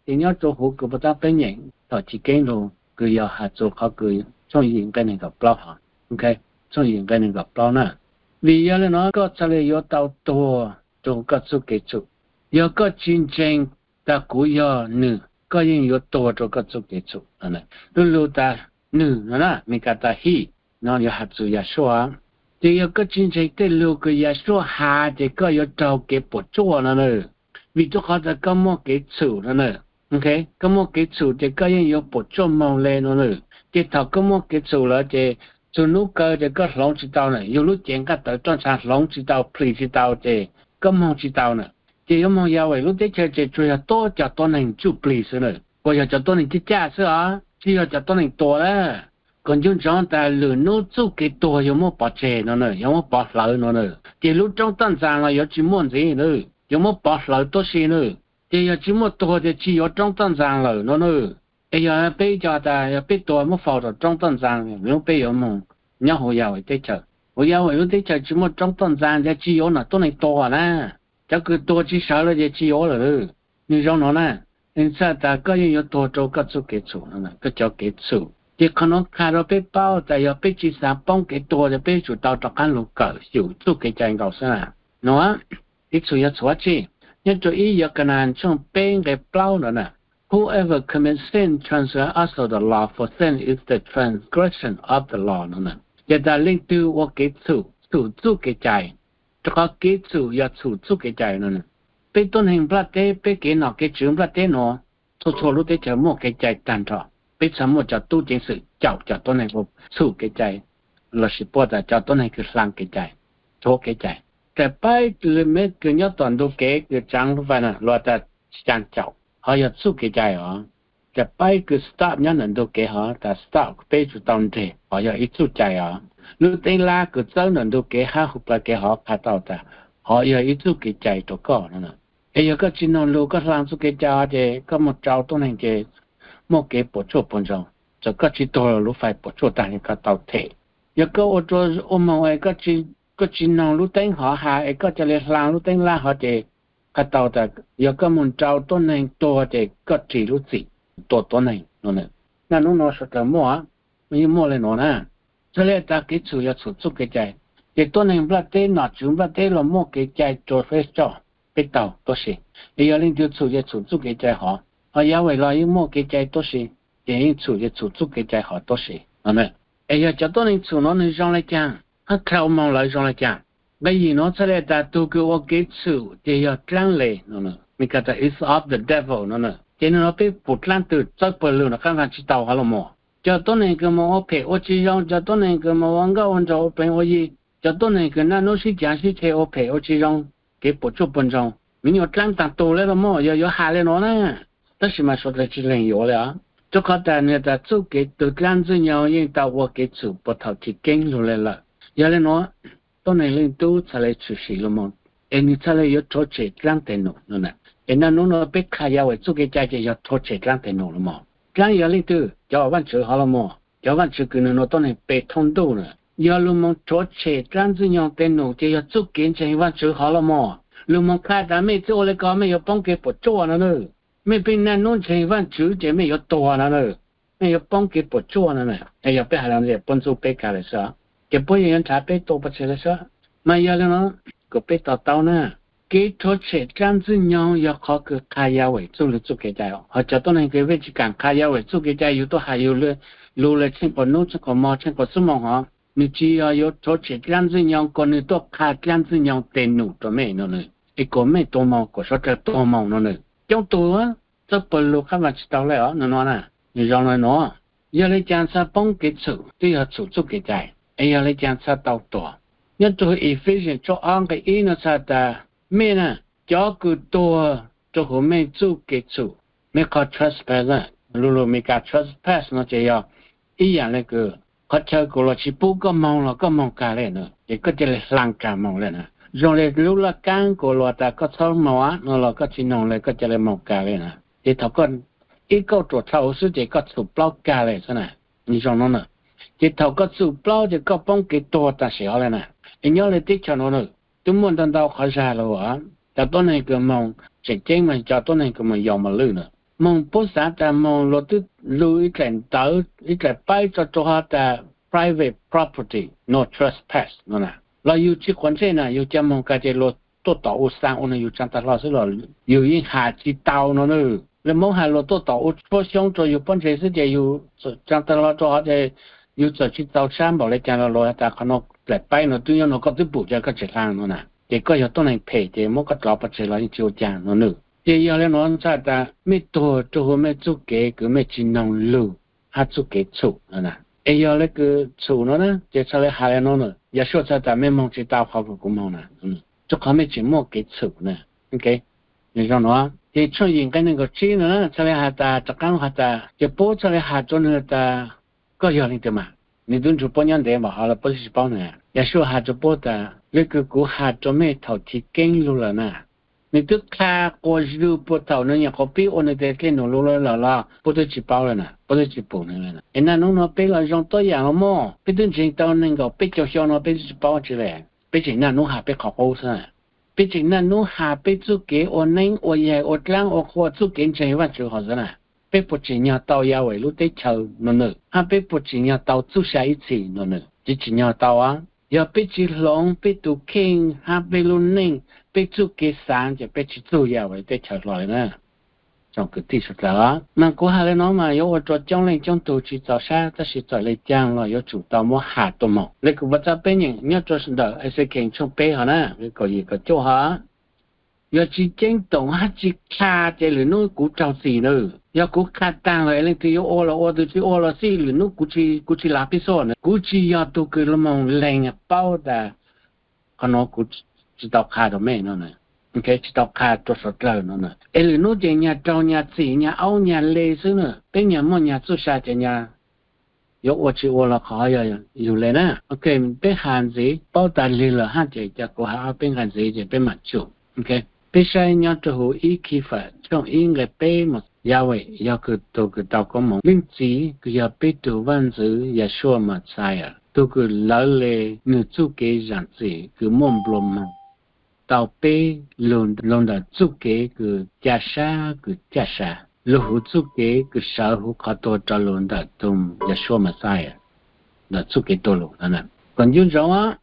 ces nyob rua huv kws puag ta peb nyeem thaum chiv keeb lug kws yog has txug qhov kws tshooj yim nqe neeg nkaum plaub hov, tshooj yim nqe neeg nkaum plaub na. Vim yog le nuav koj txhad le yuav tau tuag rua huv koj txuj kev txhum. Yog koj tsi ntseeg tas kuv yog nwg, koj yeej yuav tuag rua koj txuj kev txhum. Lub lug tas nwg no na, Mes Kas Tas Hij no yuav has txug Yahshua. Ces yog koj tsi ntseeg tej lug kws Yahshua has ces koj yuav raug kev puam tsuaj no na. Vim rua qhov tas koj muaj kev txhum no na. Koj muaj kev txhum ces koj yeej yuav puam tsuaj moog le no na. Ces thaum koj muaj kev txhum lawm ces txug nub kawg ces koj hloov tsi tau na, yug lub cev nqaj tawv roj ntsha hloov tsi tau plhis tsi tau ces koj moog tsi tau na. Ces yuav moog Yahweh lub teb chaws ces tsuas yog tuab cov tuab neeg ntsuj plig xwb na, kuas yog cov tuab neeg caj caj xwb os, tsi yog cov tuab neeg tuag na. Kuas nco ntsoov tas lwm nub txuj kev tuag yuav muab pov tseg no na, yuav muab pov hlawv no na. Ces lub roob toj ntxas los yuav tsi muaj ntxiv na, yuav muab pov hlawv tuab si na. Ces yog tsi muaj tuag ces tsi yuav roob toj ntxas lawm no na. Es yog peb cov tas yog peb tuag muab faus rau roob toj ntxas, lub peb yuav moog nyob huv Yahweh teb chaws. Huv Yahweh lub teb chaws tsi muaj roob toj ntxas ces tsi yuav nom tuab neeg tuag na. Cov kws tuag tsi sawv lawm ces tsi yuav lawm. Nwg zoo no na, nwg txhais tas koj yeej yuav tuag rua koj txuj kev txhum no, koj cov kev txhum. Ces qhov nuav qha rua peb paub tas yog peb tsi xav poob kev tuag ces peb yuav tsum tau rov qaab lug kawm xyum txuj kev cai nkaus xwb na. No, kev txhum yog txhum dlaab tsi? Nyob rua ib Yakanan tshooj peb nqe plaub no na, Whoever commits sin transgress also the law, for sin is the transgression of the law no na. Ces tas leej twg ua kev txhum, txhum txuj kev cai, rua qhov kev txhum yog txhum txuj kev cai no. Peb tuab neeg nplaj teb, peb kev nom kev tswv nplaj teb nuav, txhua txhua lub teb chaws muaj kev cai tag nrho. Peb txhad muaj cov tub ceev xwm caum cov tuab neeg ua txhum kev cai, lossis puab tas cov tuab neeg kws hlaa kev cai, rhuav kev cai. Tes paib meb kws nyob tom ntug kev kws tsaav lub vais na, luag tas xyaa caum, hov yog txuj kev cai os. Tes paib kws stop nyob ntawm ntug kev hov tas stop, peb tsum tau nreg, hov yog ib txuj cai os. Lub teeb lab kws txawb ntawm ntug kev hab huv plawv kev hov qha tau tas hov yog ib txuj kev cai rua koj no. Es yog koj tsi noog lug koj hlaa txuj kev cai hov ces koj moog rau tuab neeg ces muaj kev puam tsuaj puag ntsoog. Txawm koj tsi tuag lug fais puam tsuaj taag le koj tau them. Yog koj ua rua ua moog es koj tsi noog lub teeb hov has es koj ca le hlaa lub teeb lab hov ces qha tau tas yog koj moog rau tuab neeg tuag ces koj ris lub txim tua tuab neeg no. Naj nub nuav suav dlawg muaj, yeej muaj le nuav na. Txhaj le tas kev txhum yog txhum txuj kev cai. Ces tuab neeg nplaj teb, nom tswv nplaj teb los muaj kev cai rua peb coj, peb taug tuab si. Es yog leej twg txhum ces txhum txuj kev cai hov, hos Yahweh los yeej muaj kev cai tuab si, ces yeej txhum ces txhum txuj kev cai hov tuab si no. Es yog cov tuab neeg txhum nuav nwg zoo le caag, hab dlhau moog lawv zoo le caag? Nqe yim nuav txhaj le tas tug kws ua kev txhum ces yog dlaab le no, Mes Kas tas is of the devil no. Ces nwg nuav peb pum dlaab twg txawb pawg lug nuav qaab vaag tsi tau hov los mas. Cov tuab neeg kws moog ua phem ua tsi zoo, cov tuab neeg kws moog ua nkauj ua nraug ua pleev ua yi, cov tuab neeg kws naj nub sib caav sib ceg ua phem ua tsi zoo, kev puam tsuaj puag ntsoog, miv nyuas dlaab taag tug le los mas yog yuav has le nuav na. Tab sis mas suav dlawg tsi leeg yuav le os, rua qhov tas nwg tas txuj kev tug dlaab ntxwg nyoog yeej tau ua kev txhum puag thaum chiv keeb lug le lawm. Yog le nuav, tuab neeg Leej Tub txhaj le tshwm sim lug moog es nws txhaj le yuav rhuav tshem dlaab teg num no na. Es naj nub no peb qha Yahweh txuj kev cai ces yog rhuav tshem dlaab teg num los mas. Dlaab yog leej twg? Cov Vaajtswv hov los mas, cov Vaajtswv kws nwg nuav tuab neeg pe thoob ntuj na. Yog lug moog rhuav tshem dlaab ntxwg nyoog teg num ces yog txuj kev ntseeg Vaajtswv hov los mas. Lug moog qha tas mej txwj ua le ko mej yuav poob kev puam tsuaj no na. Mej pheej naj nub ntseeg Vaajtswv ces mej yuav tuag no na. Mej yuav poob kev puam tsuaj no na. Yog peb has le puab ntxub peb kag le xwb, ces puab yeej yuav nrhav peb tua pov tseg le xwb. Mas yog le no, kuas peb to taub na, kev rhuav tshem dlaab ntxwg nyoog yog qhov kws qha Yahweh txuj lug txuj kev cai. Hos cov tuab neeg kws pheej tsi kaam qha Yahweh txuj kev cai, yug tuaj has yug lug le tsheej quas nub tsheej quas mo tsheej quas xuab moos hov, nwg tsi yog yuav rhuav tshem dlaab ntxwg nyoog, kuas nwg tuaj qha dlaab ntxwg nyoog teg num rua mej no na. Es kuas mej tuag moog, kuas suav dlawg tuag moog no na. Coob tug txawj pawg lug qab vaam tsi tau le os no na. Nwg zoo le nuav, yog le caag txhaj poob kev txhum? Twb yog txhum txuj kev cai. Es yog le caag txhaj tau tuag? Nyob rua Ephesians tshooj ob nqe ib no txhaj has tas, mej na, cov kws tuag rua huv mej txuj kev txhum, mej qhov trespass, lu lug Meskas trespass no ces yog ib yaam le kws qhov chaw kuas luas tsi pub koj moog los koj moog kag le na, ces koj ca le hlaa kag moog le na. Zoo le lub laj kaab kuas luas tas koj txhob moog no los koj tsi noog le koj ca le moog kag le na. Ces thaum koj ib kauj ruam dhau xwb ces koj txhum plaub kag le xwb na. Zoo no na, ces thaum koj txhum plaub ces koj poob kev tuag tam sim hov le na. Es nyob le teb chaws nuav na, twb muaj ntau ntau qhov zag lug, cov tuab neeg kws moog tseem ceeb mas cov tuab neeg kws moog yos mos lwj na, moog puab xaav tas moog luas twb lug ib dlaim ntawv ib dlaim paib tso rua hov tas private property, no trespass no na, los yug tsi quav ntsej na, yug ca moog kag ces luas tuaj tom ua xaa ua nwg yug tsaa tag hlo xwb los yug yeej has tsi tau no na. Le Moob has luas tuaj tom ua tshuab xyoob rua yug pob ntseg xwb ces yug tsaa tag hlo rua hov ces yug txawm tsi txaus sab npaum le caag los luas has tas qhov no dlaim paib no twb nyob nuav koj twb pum ca koj tseem hlaa no na, ces koj yog tuab neeg phem ces muab koj dlov pov tseg los yeej tsi ua caag no na. Ces yog le nuav txhaj tas mej tuag rua huv mej txuj kev kws mej tsi noog lug hab txuj kev txhum no na. Es yog le kws txhum no na ces txhaj le has le nuav na, Yahshua txhaj tas mej moog tsi tau qhov kws kuv moog na, rua qhov mej tseem muaj kev txhum na. Zoo nuav ces tshooj yim nqe neeg nkaum tsib no na txhaj le has tas rov qaab has tas ces puab txhaj le has rua nwg tas koj yog leej twg mas? Nwg twb nrug puab nyob ntev npaum hov los puab twb tsi paub nwg. Yahshua has rua puab tas le kws kuv has rua mej thaum chiv keeb lug lawm na. Nwg twb qha quas zug puag thaum nwg nyuam qhuav pib ua nwg tes dej num lug lawm los puab twb tsi paub le na, puab twb tsi pum nwg le na. Es naj nub nuav peb los zoo tuab yaam los mas, peb twb ntseeg tau neeg nkaum peb caug xyoo nuav peb twb tsi paub tsi le. Peb tseem naj nub has peb qhov qub xwb. Peb tseem naj nub has peb txuj kev ua neeb ua yaig ua dlaab ua qhua txuj kev ntseeg Vaajtswv hov xwb na. Peb puas tsim nyog tau Yahweh lub teb chaws no na, hab peb puas tsim nyog tau txuj sa ib txhis no na? Tsi tsim nyog tau. Yog peb tsi hloov peb tug kheej hab peb lub neej, peb txuj kev xaav ces peb tsi txug Yahweh teb chaws hlo le na. Tsoom kwv tij suav dlawg, mas kuv has le nuav mas yuav ua rua coob leej coob tug tsi txaus sab, tab sis txawm le caag los yuav tsum tau muab has tuaj moog. Le kws puas txhaj peb nyeem nyob rua ntawm Exekees tshooj peb hov na, kaum yim kaum cuaj hov, yog tsi ceeb toom hab tsi qha ces lwm nub kuv raug txim na. Yog kuv qha taag lawm es leej twg yuav ua los ua, tug tsi ua los xij, lwm nub kuv tsi lav peb xuj na. Kuv tsi yog tug kws lug moog leeg paub tas qhov nuav kuv tsi tau qha rua mej no, tsi tau qha rua suav dlawg no na. Es lwm nub ces nyag raug nyag txim nyag aub nyag le xwb na. Peb nyag muaj nyag txuj sa ces nyag yuav ua tsi ua los qhov yog yug le na. Ok, peb has ntxiv paub tas lig lawm hab ces ca kuv has ob peb nqe ntxiv ces peb mam tsum. Peb saib nyob rua huv ib Khifas tshooj ib nqe peb mas, Yahweh yog kws tug kws tau koob moov, Leej Txiv kws yog peb tug Vaajntxwv Yahshua Messiah, tug kws lawv le nwg txuj kev zaam txim kws muaj nplua moog, tau peb lug ntawm txuj kev kws ca sab kws caj sa, lug huv txuj kev kws sawv huv qhov tuag rov lug ntawm tug Yahshua Messiah ntawm txuj kev tuag lug no. Kom ncu ntsoov,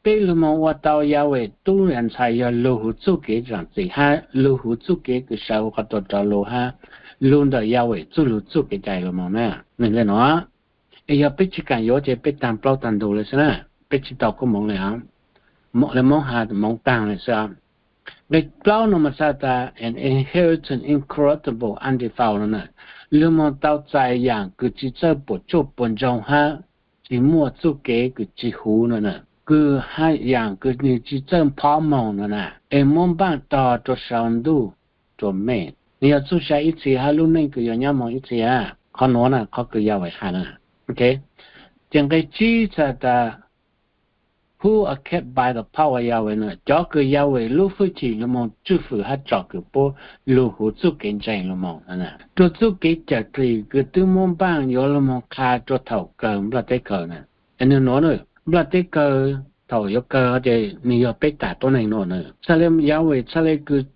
peb lug moog ua tau Yahweh tub ntxhais yog lug huv txuj kev zaam txim hab lug huv txuj kev kws sawv huv qhov tuag rov lug hab lug ntawm Yahweh txuj lug txuj kev cai lug moog na. Nwg le nuav, es yog peb tsi kaam yuav ces peb taag plaub taag ntug le xwb na, peb tsi tau koob moov le. Le Moob has moov taag le xwb. Nqe plaub no mas txhaj tas an inheritance incorruptible, undefiled no na, lug moog tau txais yaam kws tsi txawj puam tsuaj puam ntsoog hab tsi muaj txuj kev kws tsi huv no na, kws hab yaam kws nwg tsi txawj phob moog no na, es muab npaaj tog rua sau ntuj rua mej. Nwg yog txuj sa ib txhis hab lub neej kws yuav nyob moog ib txhis a. Qhov nuav na qhov kws Yahweh has na. Ces nqe tsib txhaj tas pull are kept by the power of Yahweh no, cov kws Yahweh lub hwj chim lug moog tswj hwm hab tsom kws puab lug huv txuj kev ntseeg lug moog. Rua txuj kev cawm dlim kws twb muab npaaj yuav lug moog qha rua thaum kawg nplaj teb kawg na. Nwg nuav na, nplaj teb kawg thaum yuav kawg ces nwg yog peb taag tuab neeg nuav na. Txhaj le Yahweh txhaj le kws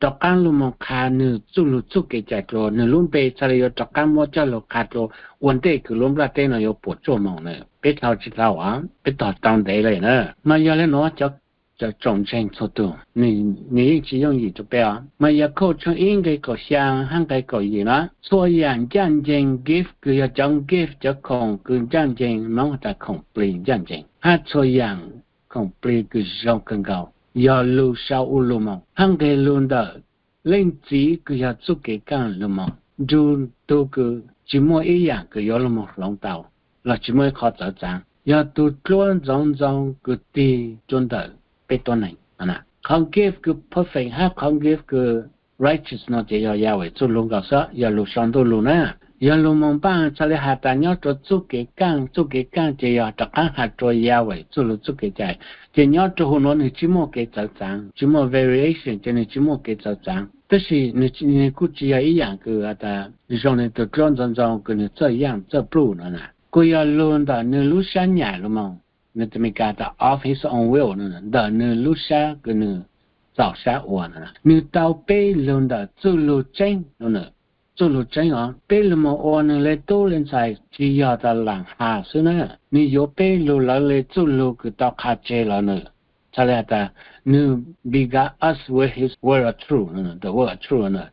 rov qaab lug moog qha nwg txuj lug txuj kev cai dlua, nwg lub npe txhaj le yuav rov qaab muab coj lug qha dlua ua ntej kws lub nplaj teb no yuav puam tsuaj moog na. Peb dhau tsi dhau, peb tog tau ntev le na. Mas yog le nuav cov tsoom ntseeg txhua tug, nwg yeej tsi yooj yim rua peb os. Mas Yakhauj tshooj ib nqe kaum xyaa hab nqe kaum yim na, txhua yaam ncaaj nceeg gift kws yog cov gift cov khoom kws ncaaj nceeg, Moob has tas khoom plig ncaaj nceeg, hab txhua yaam khoom plig kws zoo kawg nkaus yog lug sau ua lug moog hab nqeg lug ntawm Leej Txiv kws yog txuj kev kaaj lug moog, nrug tug kws tsi muaj ib yaam kws yuav lug moog hloov tau los tsi muaj ib qho txawv txaav, yog tug dluab ntxoov ntxoo kws tig rua ntawm peb tuab neeg. Qhov gift kws perfect hab qhov gift kws righteous no ces yog Yahweh txuj lug nkaus xwb, yog lug sau ntuj lug na. Yog lug moog npaaj txhaj le has tas nyob rua txuj kev kaaj, txuj kev kaaj ces yog rov qaab has rua Yahweh txuj lug txuj kev cai. Ces nyob rua huv nuav nwg tsi muaj kev txawv txaav, tsi muaj variation, ces nwg tsi muaj kev txawv txaav. Tab sis nwg kuj tsi yog ib yaam kws has tas zoo le tug dluab ntxoov ntxoo kws nwg txawj yaaj txawj pluj no na. Kuj yog lug ntawm nwg lub sab nyam lug moog, nwg tug Meskas tas of his own will, ntawm nwg lub sab kws nwg txaus sab ua no. Nwg tau peb lug ntawm txuj lug tseeb no na. Txuj lug tseeb os, peb lug moog ua nwg le tub le ntxhais tsi yog tas laam has xwb na. Nwg yuav peb lug lawv le txuj lug kws tau qha tseg los na. Txhaj le has tas nwg begot us with his word of truth, the word of truth na.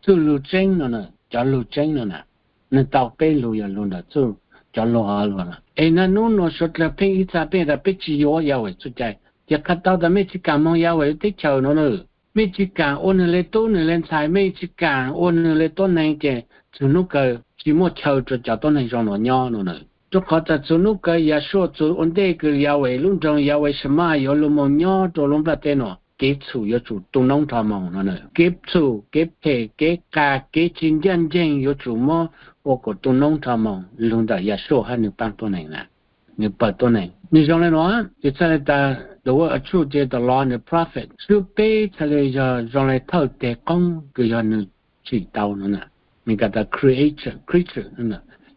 Txuj lug tseeb no na, cov lug tseeb no na. Nwg tau peb lug yog lug ntawm txuj, cov lug hov lug na. Es naj nub nuav suav dlawg pheej ib txha pheej tas peb tsi yuav Yahweh txuj cai, ces qha tau tas mej tsi kaam moog Yahweh lub teb chaws no na. Mej tsi kaam ua nwg le tub nwg le ntxhais, mej tsi kaam ua nwg le tuab neeg ces txug nub kawg tsi muaj chaw rua cov tuab neeg zoo nuav nyob no na. Rua qhov tas txug nub kawg Yahshua txug ua ntej kws Yahweh lub nroog Yahweh Shema yuav lug moog nyob rua lub nplaj teb nuav, kev txhum yuav tsum tu noob nrho moog no na. Kev txhum, kev phem, kev qas, kev tsi ncaaj nceeg yuav tsum muab ua kuas tu noob nrho moog lug ntawm Yahshua hab nwg paab tuab neeg na. Nwg pawg tuab neeg, nwg zoo le nuav ces txhaj le tas the word of truth ces the law and the prophet, xwb peb txhaj le yog zoo le thawj teg qoob kws yog nwg tsim tau no na. Meskas tas creator, creature,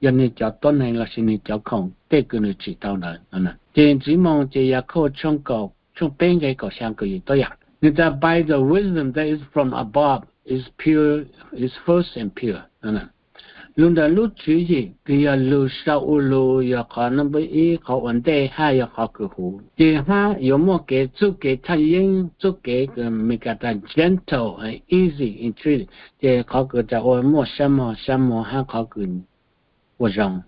yog nwg cov tuab neeg lossis nwg cov khoom tej kws nwg tsim tau ntawd. Ces ntsiv moog ces Yakhauj tshooj kaum, tshooj peb nqe kaum xyaa kaum yim tuab yaam, nwg tas by the wisdom that is from above is pure, is first and pure. Lug ntawm lub tswv yim kws yog lug sau ua lug yog qhov nub npawb ib, qhov ua ntej hab yog qhov kws huv. Ces hab yuav muaj kev, txuj kev thaj yeeb, txuj kev kws Meskas tas gentle and easy in treat, ces qhov kws tas ua muaj sab mog sab mog hab qhov kws ua zoo.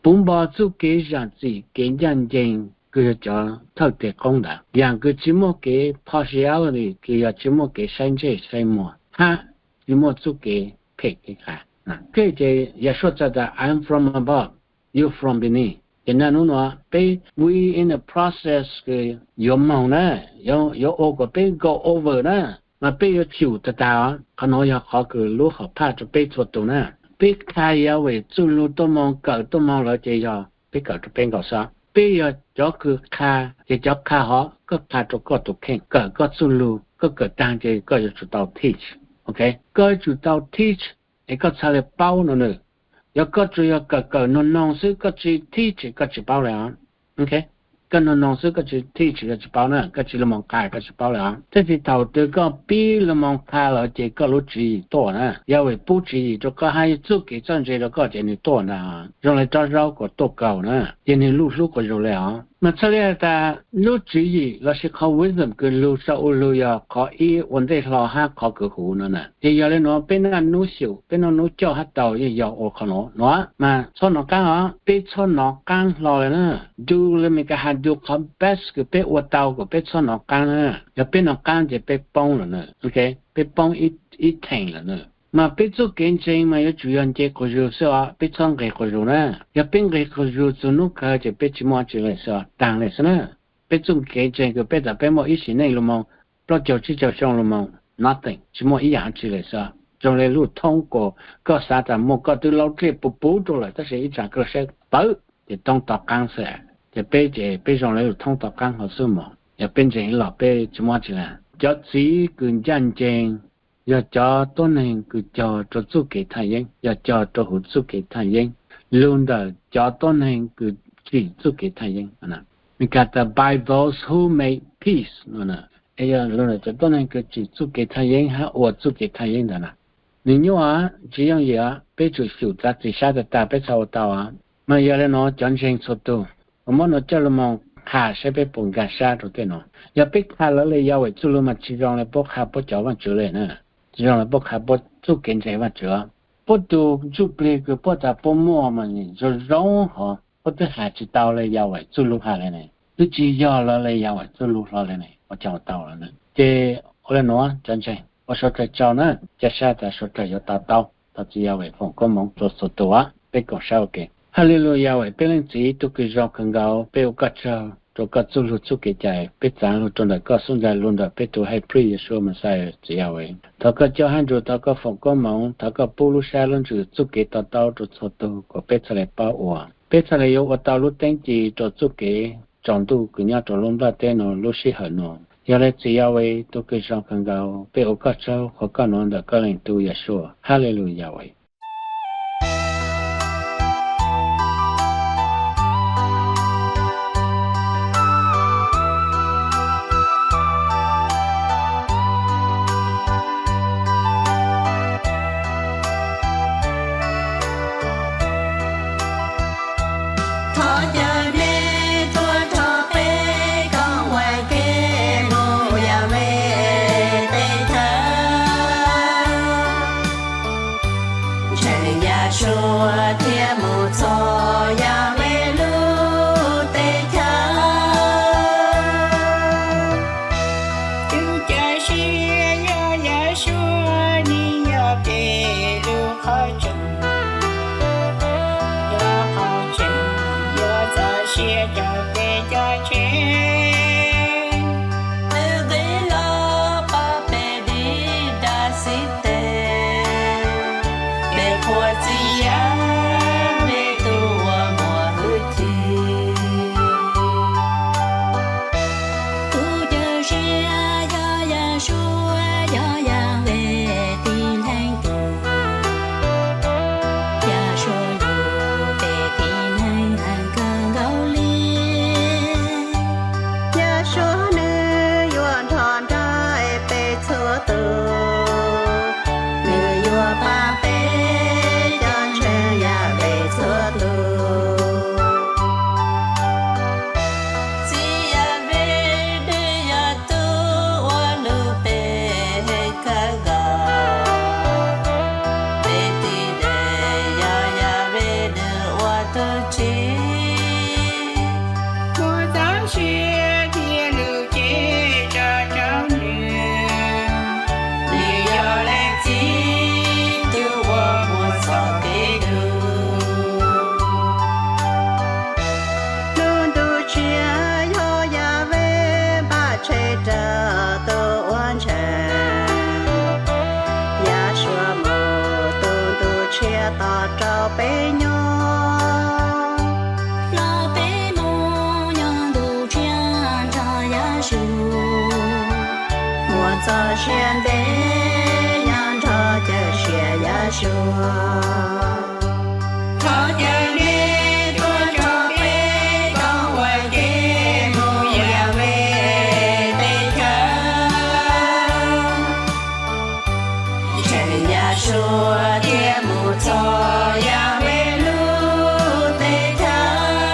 Puv npo txuj kev zaam txim, kev ncaaj nceeg kws yog cov thawj teg qoob ntawd, yaam kws tsi muaj kev partiality kws yog tsi muaj kev saib ntsej saib muag hab tsi muaj txuj kev phem kev qas. Ces Yahshua txhaj tas I'm from above, you from beneath. Ces naj nub nuav peb, we in the process kws yuav moog na, yuav ua kuas peb go over na, mas peb yuav tsum tag tag os. Qhov nuav yog qhov kws lub hom phaj rua peb txhua tug na. Peb qha Yahweh txuj lug tuaj moog, kawm tuaj moog lawm ces yog peb kawm rua peb nkaus xwb. Peb yog cov kws qha, ces cov qha hov koj qha rua koj tug kheej, kawm koj txuj lug, koj kawm taag ces koj yuav tsum tau teach. Koj yuav tsum tau teach es koj txhaj le paub no na. Yog koj tsuas yog kawm kawm noog noog xwb koj tsi teach koj tsi paub le os. Koj noog noog xwb koj tsi teach koj tsi paub na, koj tsi lug moog qha koj tsi paub le os. Tab sis thaum twg koj pib lug moog qha lawm ces koj lub tswv yim tuaj na, Yahweh pub tswv yim rua koj hab txuj kev txawj ntse rua koj ces nwg tuaj ntag. Zoo le rov zaub kuas tuaj kaug na, ces nwg luj hlub quas zug le os. Mas txhaj le has tas lub tswv yim lossis qhov wisdom kws lug sau ua lug yog qhov ib ua ntej hlo hab qhov kws huv no na. Ces yog le nuav peb naj nub xyum, peb naj nub coj hab tau yeej yog ua qhov nuav nuav. Mas txhob nov qaab os, peb txhob nov qaab hlo le na. Do le Meskas has do qhov best kws peb ua tau kuas peb txhob nov qaab na. Yog peb nov qaab ces peb poob lawm na. Peb poob ib theem lawm na. Mas peb txuj kev ntseeg mas yuav tsum yog nce quas zug xwb os, peb txhob nqeg quas zug na. Yog peb nqeg quas zug txug nub kawg ces peb tsi muaj dlaab tsi le xwb, taag le xwb na. Peb txuj kev ntseeg kws peb tas peb muaj ib sim neej lug moog, plaub caug tsib caug xyoo lug moog, nothing, tsi muaj ib yaam dlaab tsi le xwb. Zoo le luj thoob kuas koj xav tas muaj koj tug laub dlej puv puv rua lawm tab sis ib tsam koj saib pawv ces toob tog qaab xwb. Ces peb ces peb zoo li lub thoob tom qaab hov xwb mog, yog peb ntseeg ib los peb tsi muaj tsi le. Cov txiv kws ncaj nceeg yog cov tuab neeg kws cog rua txuj kev thaj yeeb, yog cog rua huv txuj kev thaj yeeb, lug ntawm cov tuab neeg kws tsim txuj kev thaj yeeb. Meskas tas by those who make peace no, es yog lug ntawm cov tuab neeg kws tsim txuj kev thaj yeeb hab ua txuj kev thaj yeeb ntawd na. Nwg nyuaj, tsi yooj yim, peb tsum xyum txav txim sab tag tag peb txhaj ua tau. Mas yog le nuav cov ntseeg txhua tug, kuv muab nuav coj lug moog qha saib peb puas nkag sab rua tej nuav. Yog peb qha lawv le Yahweh txuj lug mas tsi zoo le puab qha puab cov vaajtswv le na, tsi zoo le puab qha puab txuj kev ntseeg vaajtswv. Puab tug ntsuj plig kws puab tas puab muaj mas zoo zoo hov, puab twb has tsi tau le Yahweh txuj lug has le ne, twb tsi yog lawv le Yahweh txuj lug hlo le ne, ua caag ua tau lawm na. Ces ua le nuav cov ntseeg ua suav dlawg tsaug na, ca sab tas suav dlawg yuav to taub tau txiv Yahweh foom koob moov rua txhua tug. Peb koom sab ua ke. Haleluyah, Yahweh peb Leej Txiv tug kws zoo kawg nkaus, peb ua koj tsaug rua koj txuj lug txuj kev cai, peb txaav lug rua ntawm koj xub ntsag lug ntawm peb tug high priest Yeshua Messiah txiv Yahweh. Thov koj coj hab nrug, thov koj foom koob moov, thov koj pub lub sab lub ntsws txuj kev to taub rua txhua tug kom peb txhaj le paub ua, peb txhaj le yuav ua tau lub teeb ci rua txuj kev tsaus ntuj kws nyob rua lub nplaj teb nuav lub sij hawm nuav. Yog le txiv Yahweh tug kws zoo kawg nkaus, peb ua koj tsaug qhuas koj nuav ntawm koj Leej Tub Yeshua. Haleluyah, Yahweh. Thov caw nej tuaj nrog peb koom ua ke mus Yahweh tej chaw, ntseeg Yahshua thiab mus txog Yahweh lub teb chaws. Tus Cawm Seej yog Yahshua, nws yog peb lub qhov tseem, yog qhov tseem, yog txoj sia rau peb cov ntseeg. Nws nqis los pab peb dim dab xib teg, peb qhuas txim yam, peb tus uas muaj hwj chim. Tus Cawm Seej yog Yahshua, yog Yahweh tib leeg tug, Yahshua yug peb tib neeg heev kawg nkaus li. Yahshua nws yuav nrog nraim peb txhua tus, nws yuav pab peb cov ntseeg Yahweh txhua tus. Txiv Yahweh nws yog tug uas hlub peb heev kawg nkaus, peb tib neeg yog Yahweh nws ua tug tsim. Muaj txoj sia thiab lub cev tso rau nws, nws yog leej txiv tug uas muaj txoj kev hlub. Lub ntuj tshiab yog Yahweh npaj tseg rau tus uas ntseeg. Yahshua mus tus ntuj tshiab tos rau peb nyob. Los peb mus nyob ntuj tshiab nrog Yahshua, muaj txoj sia ntev nyob nrog cawm sia Yahshua. Thov caw nej tuaj nrog peb koom ua ke mus Yahweh tej chaw, ntseeg Yahshua thiab mus txog Yahweh lub teb chaws.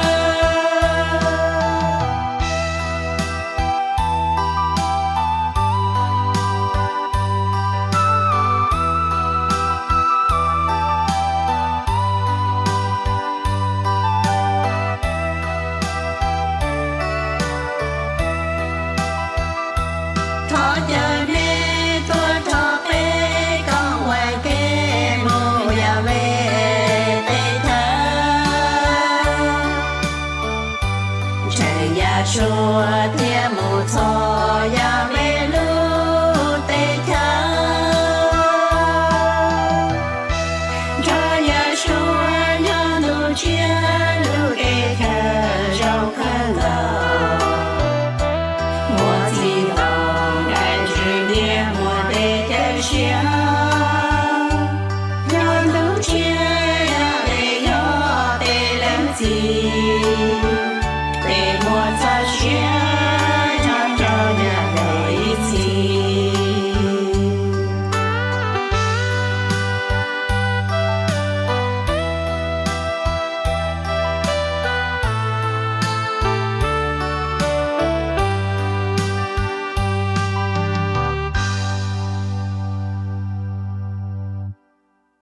Thov caw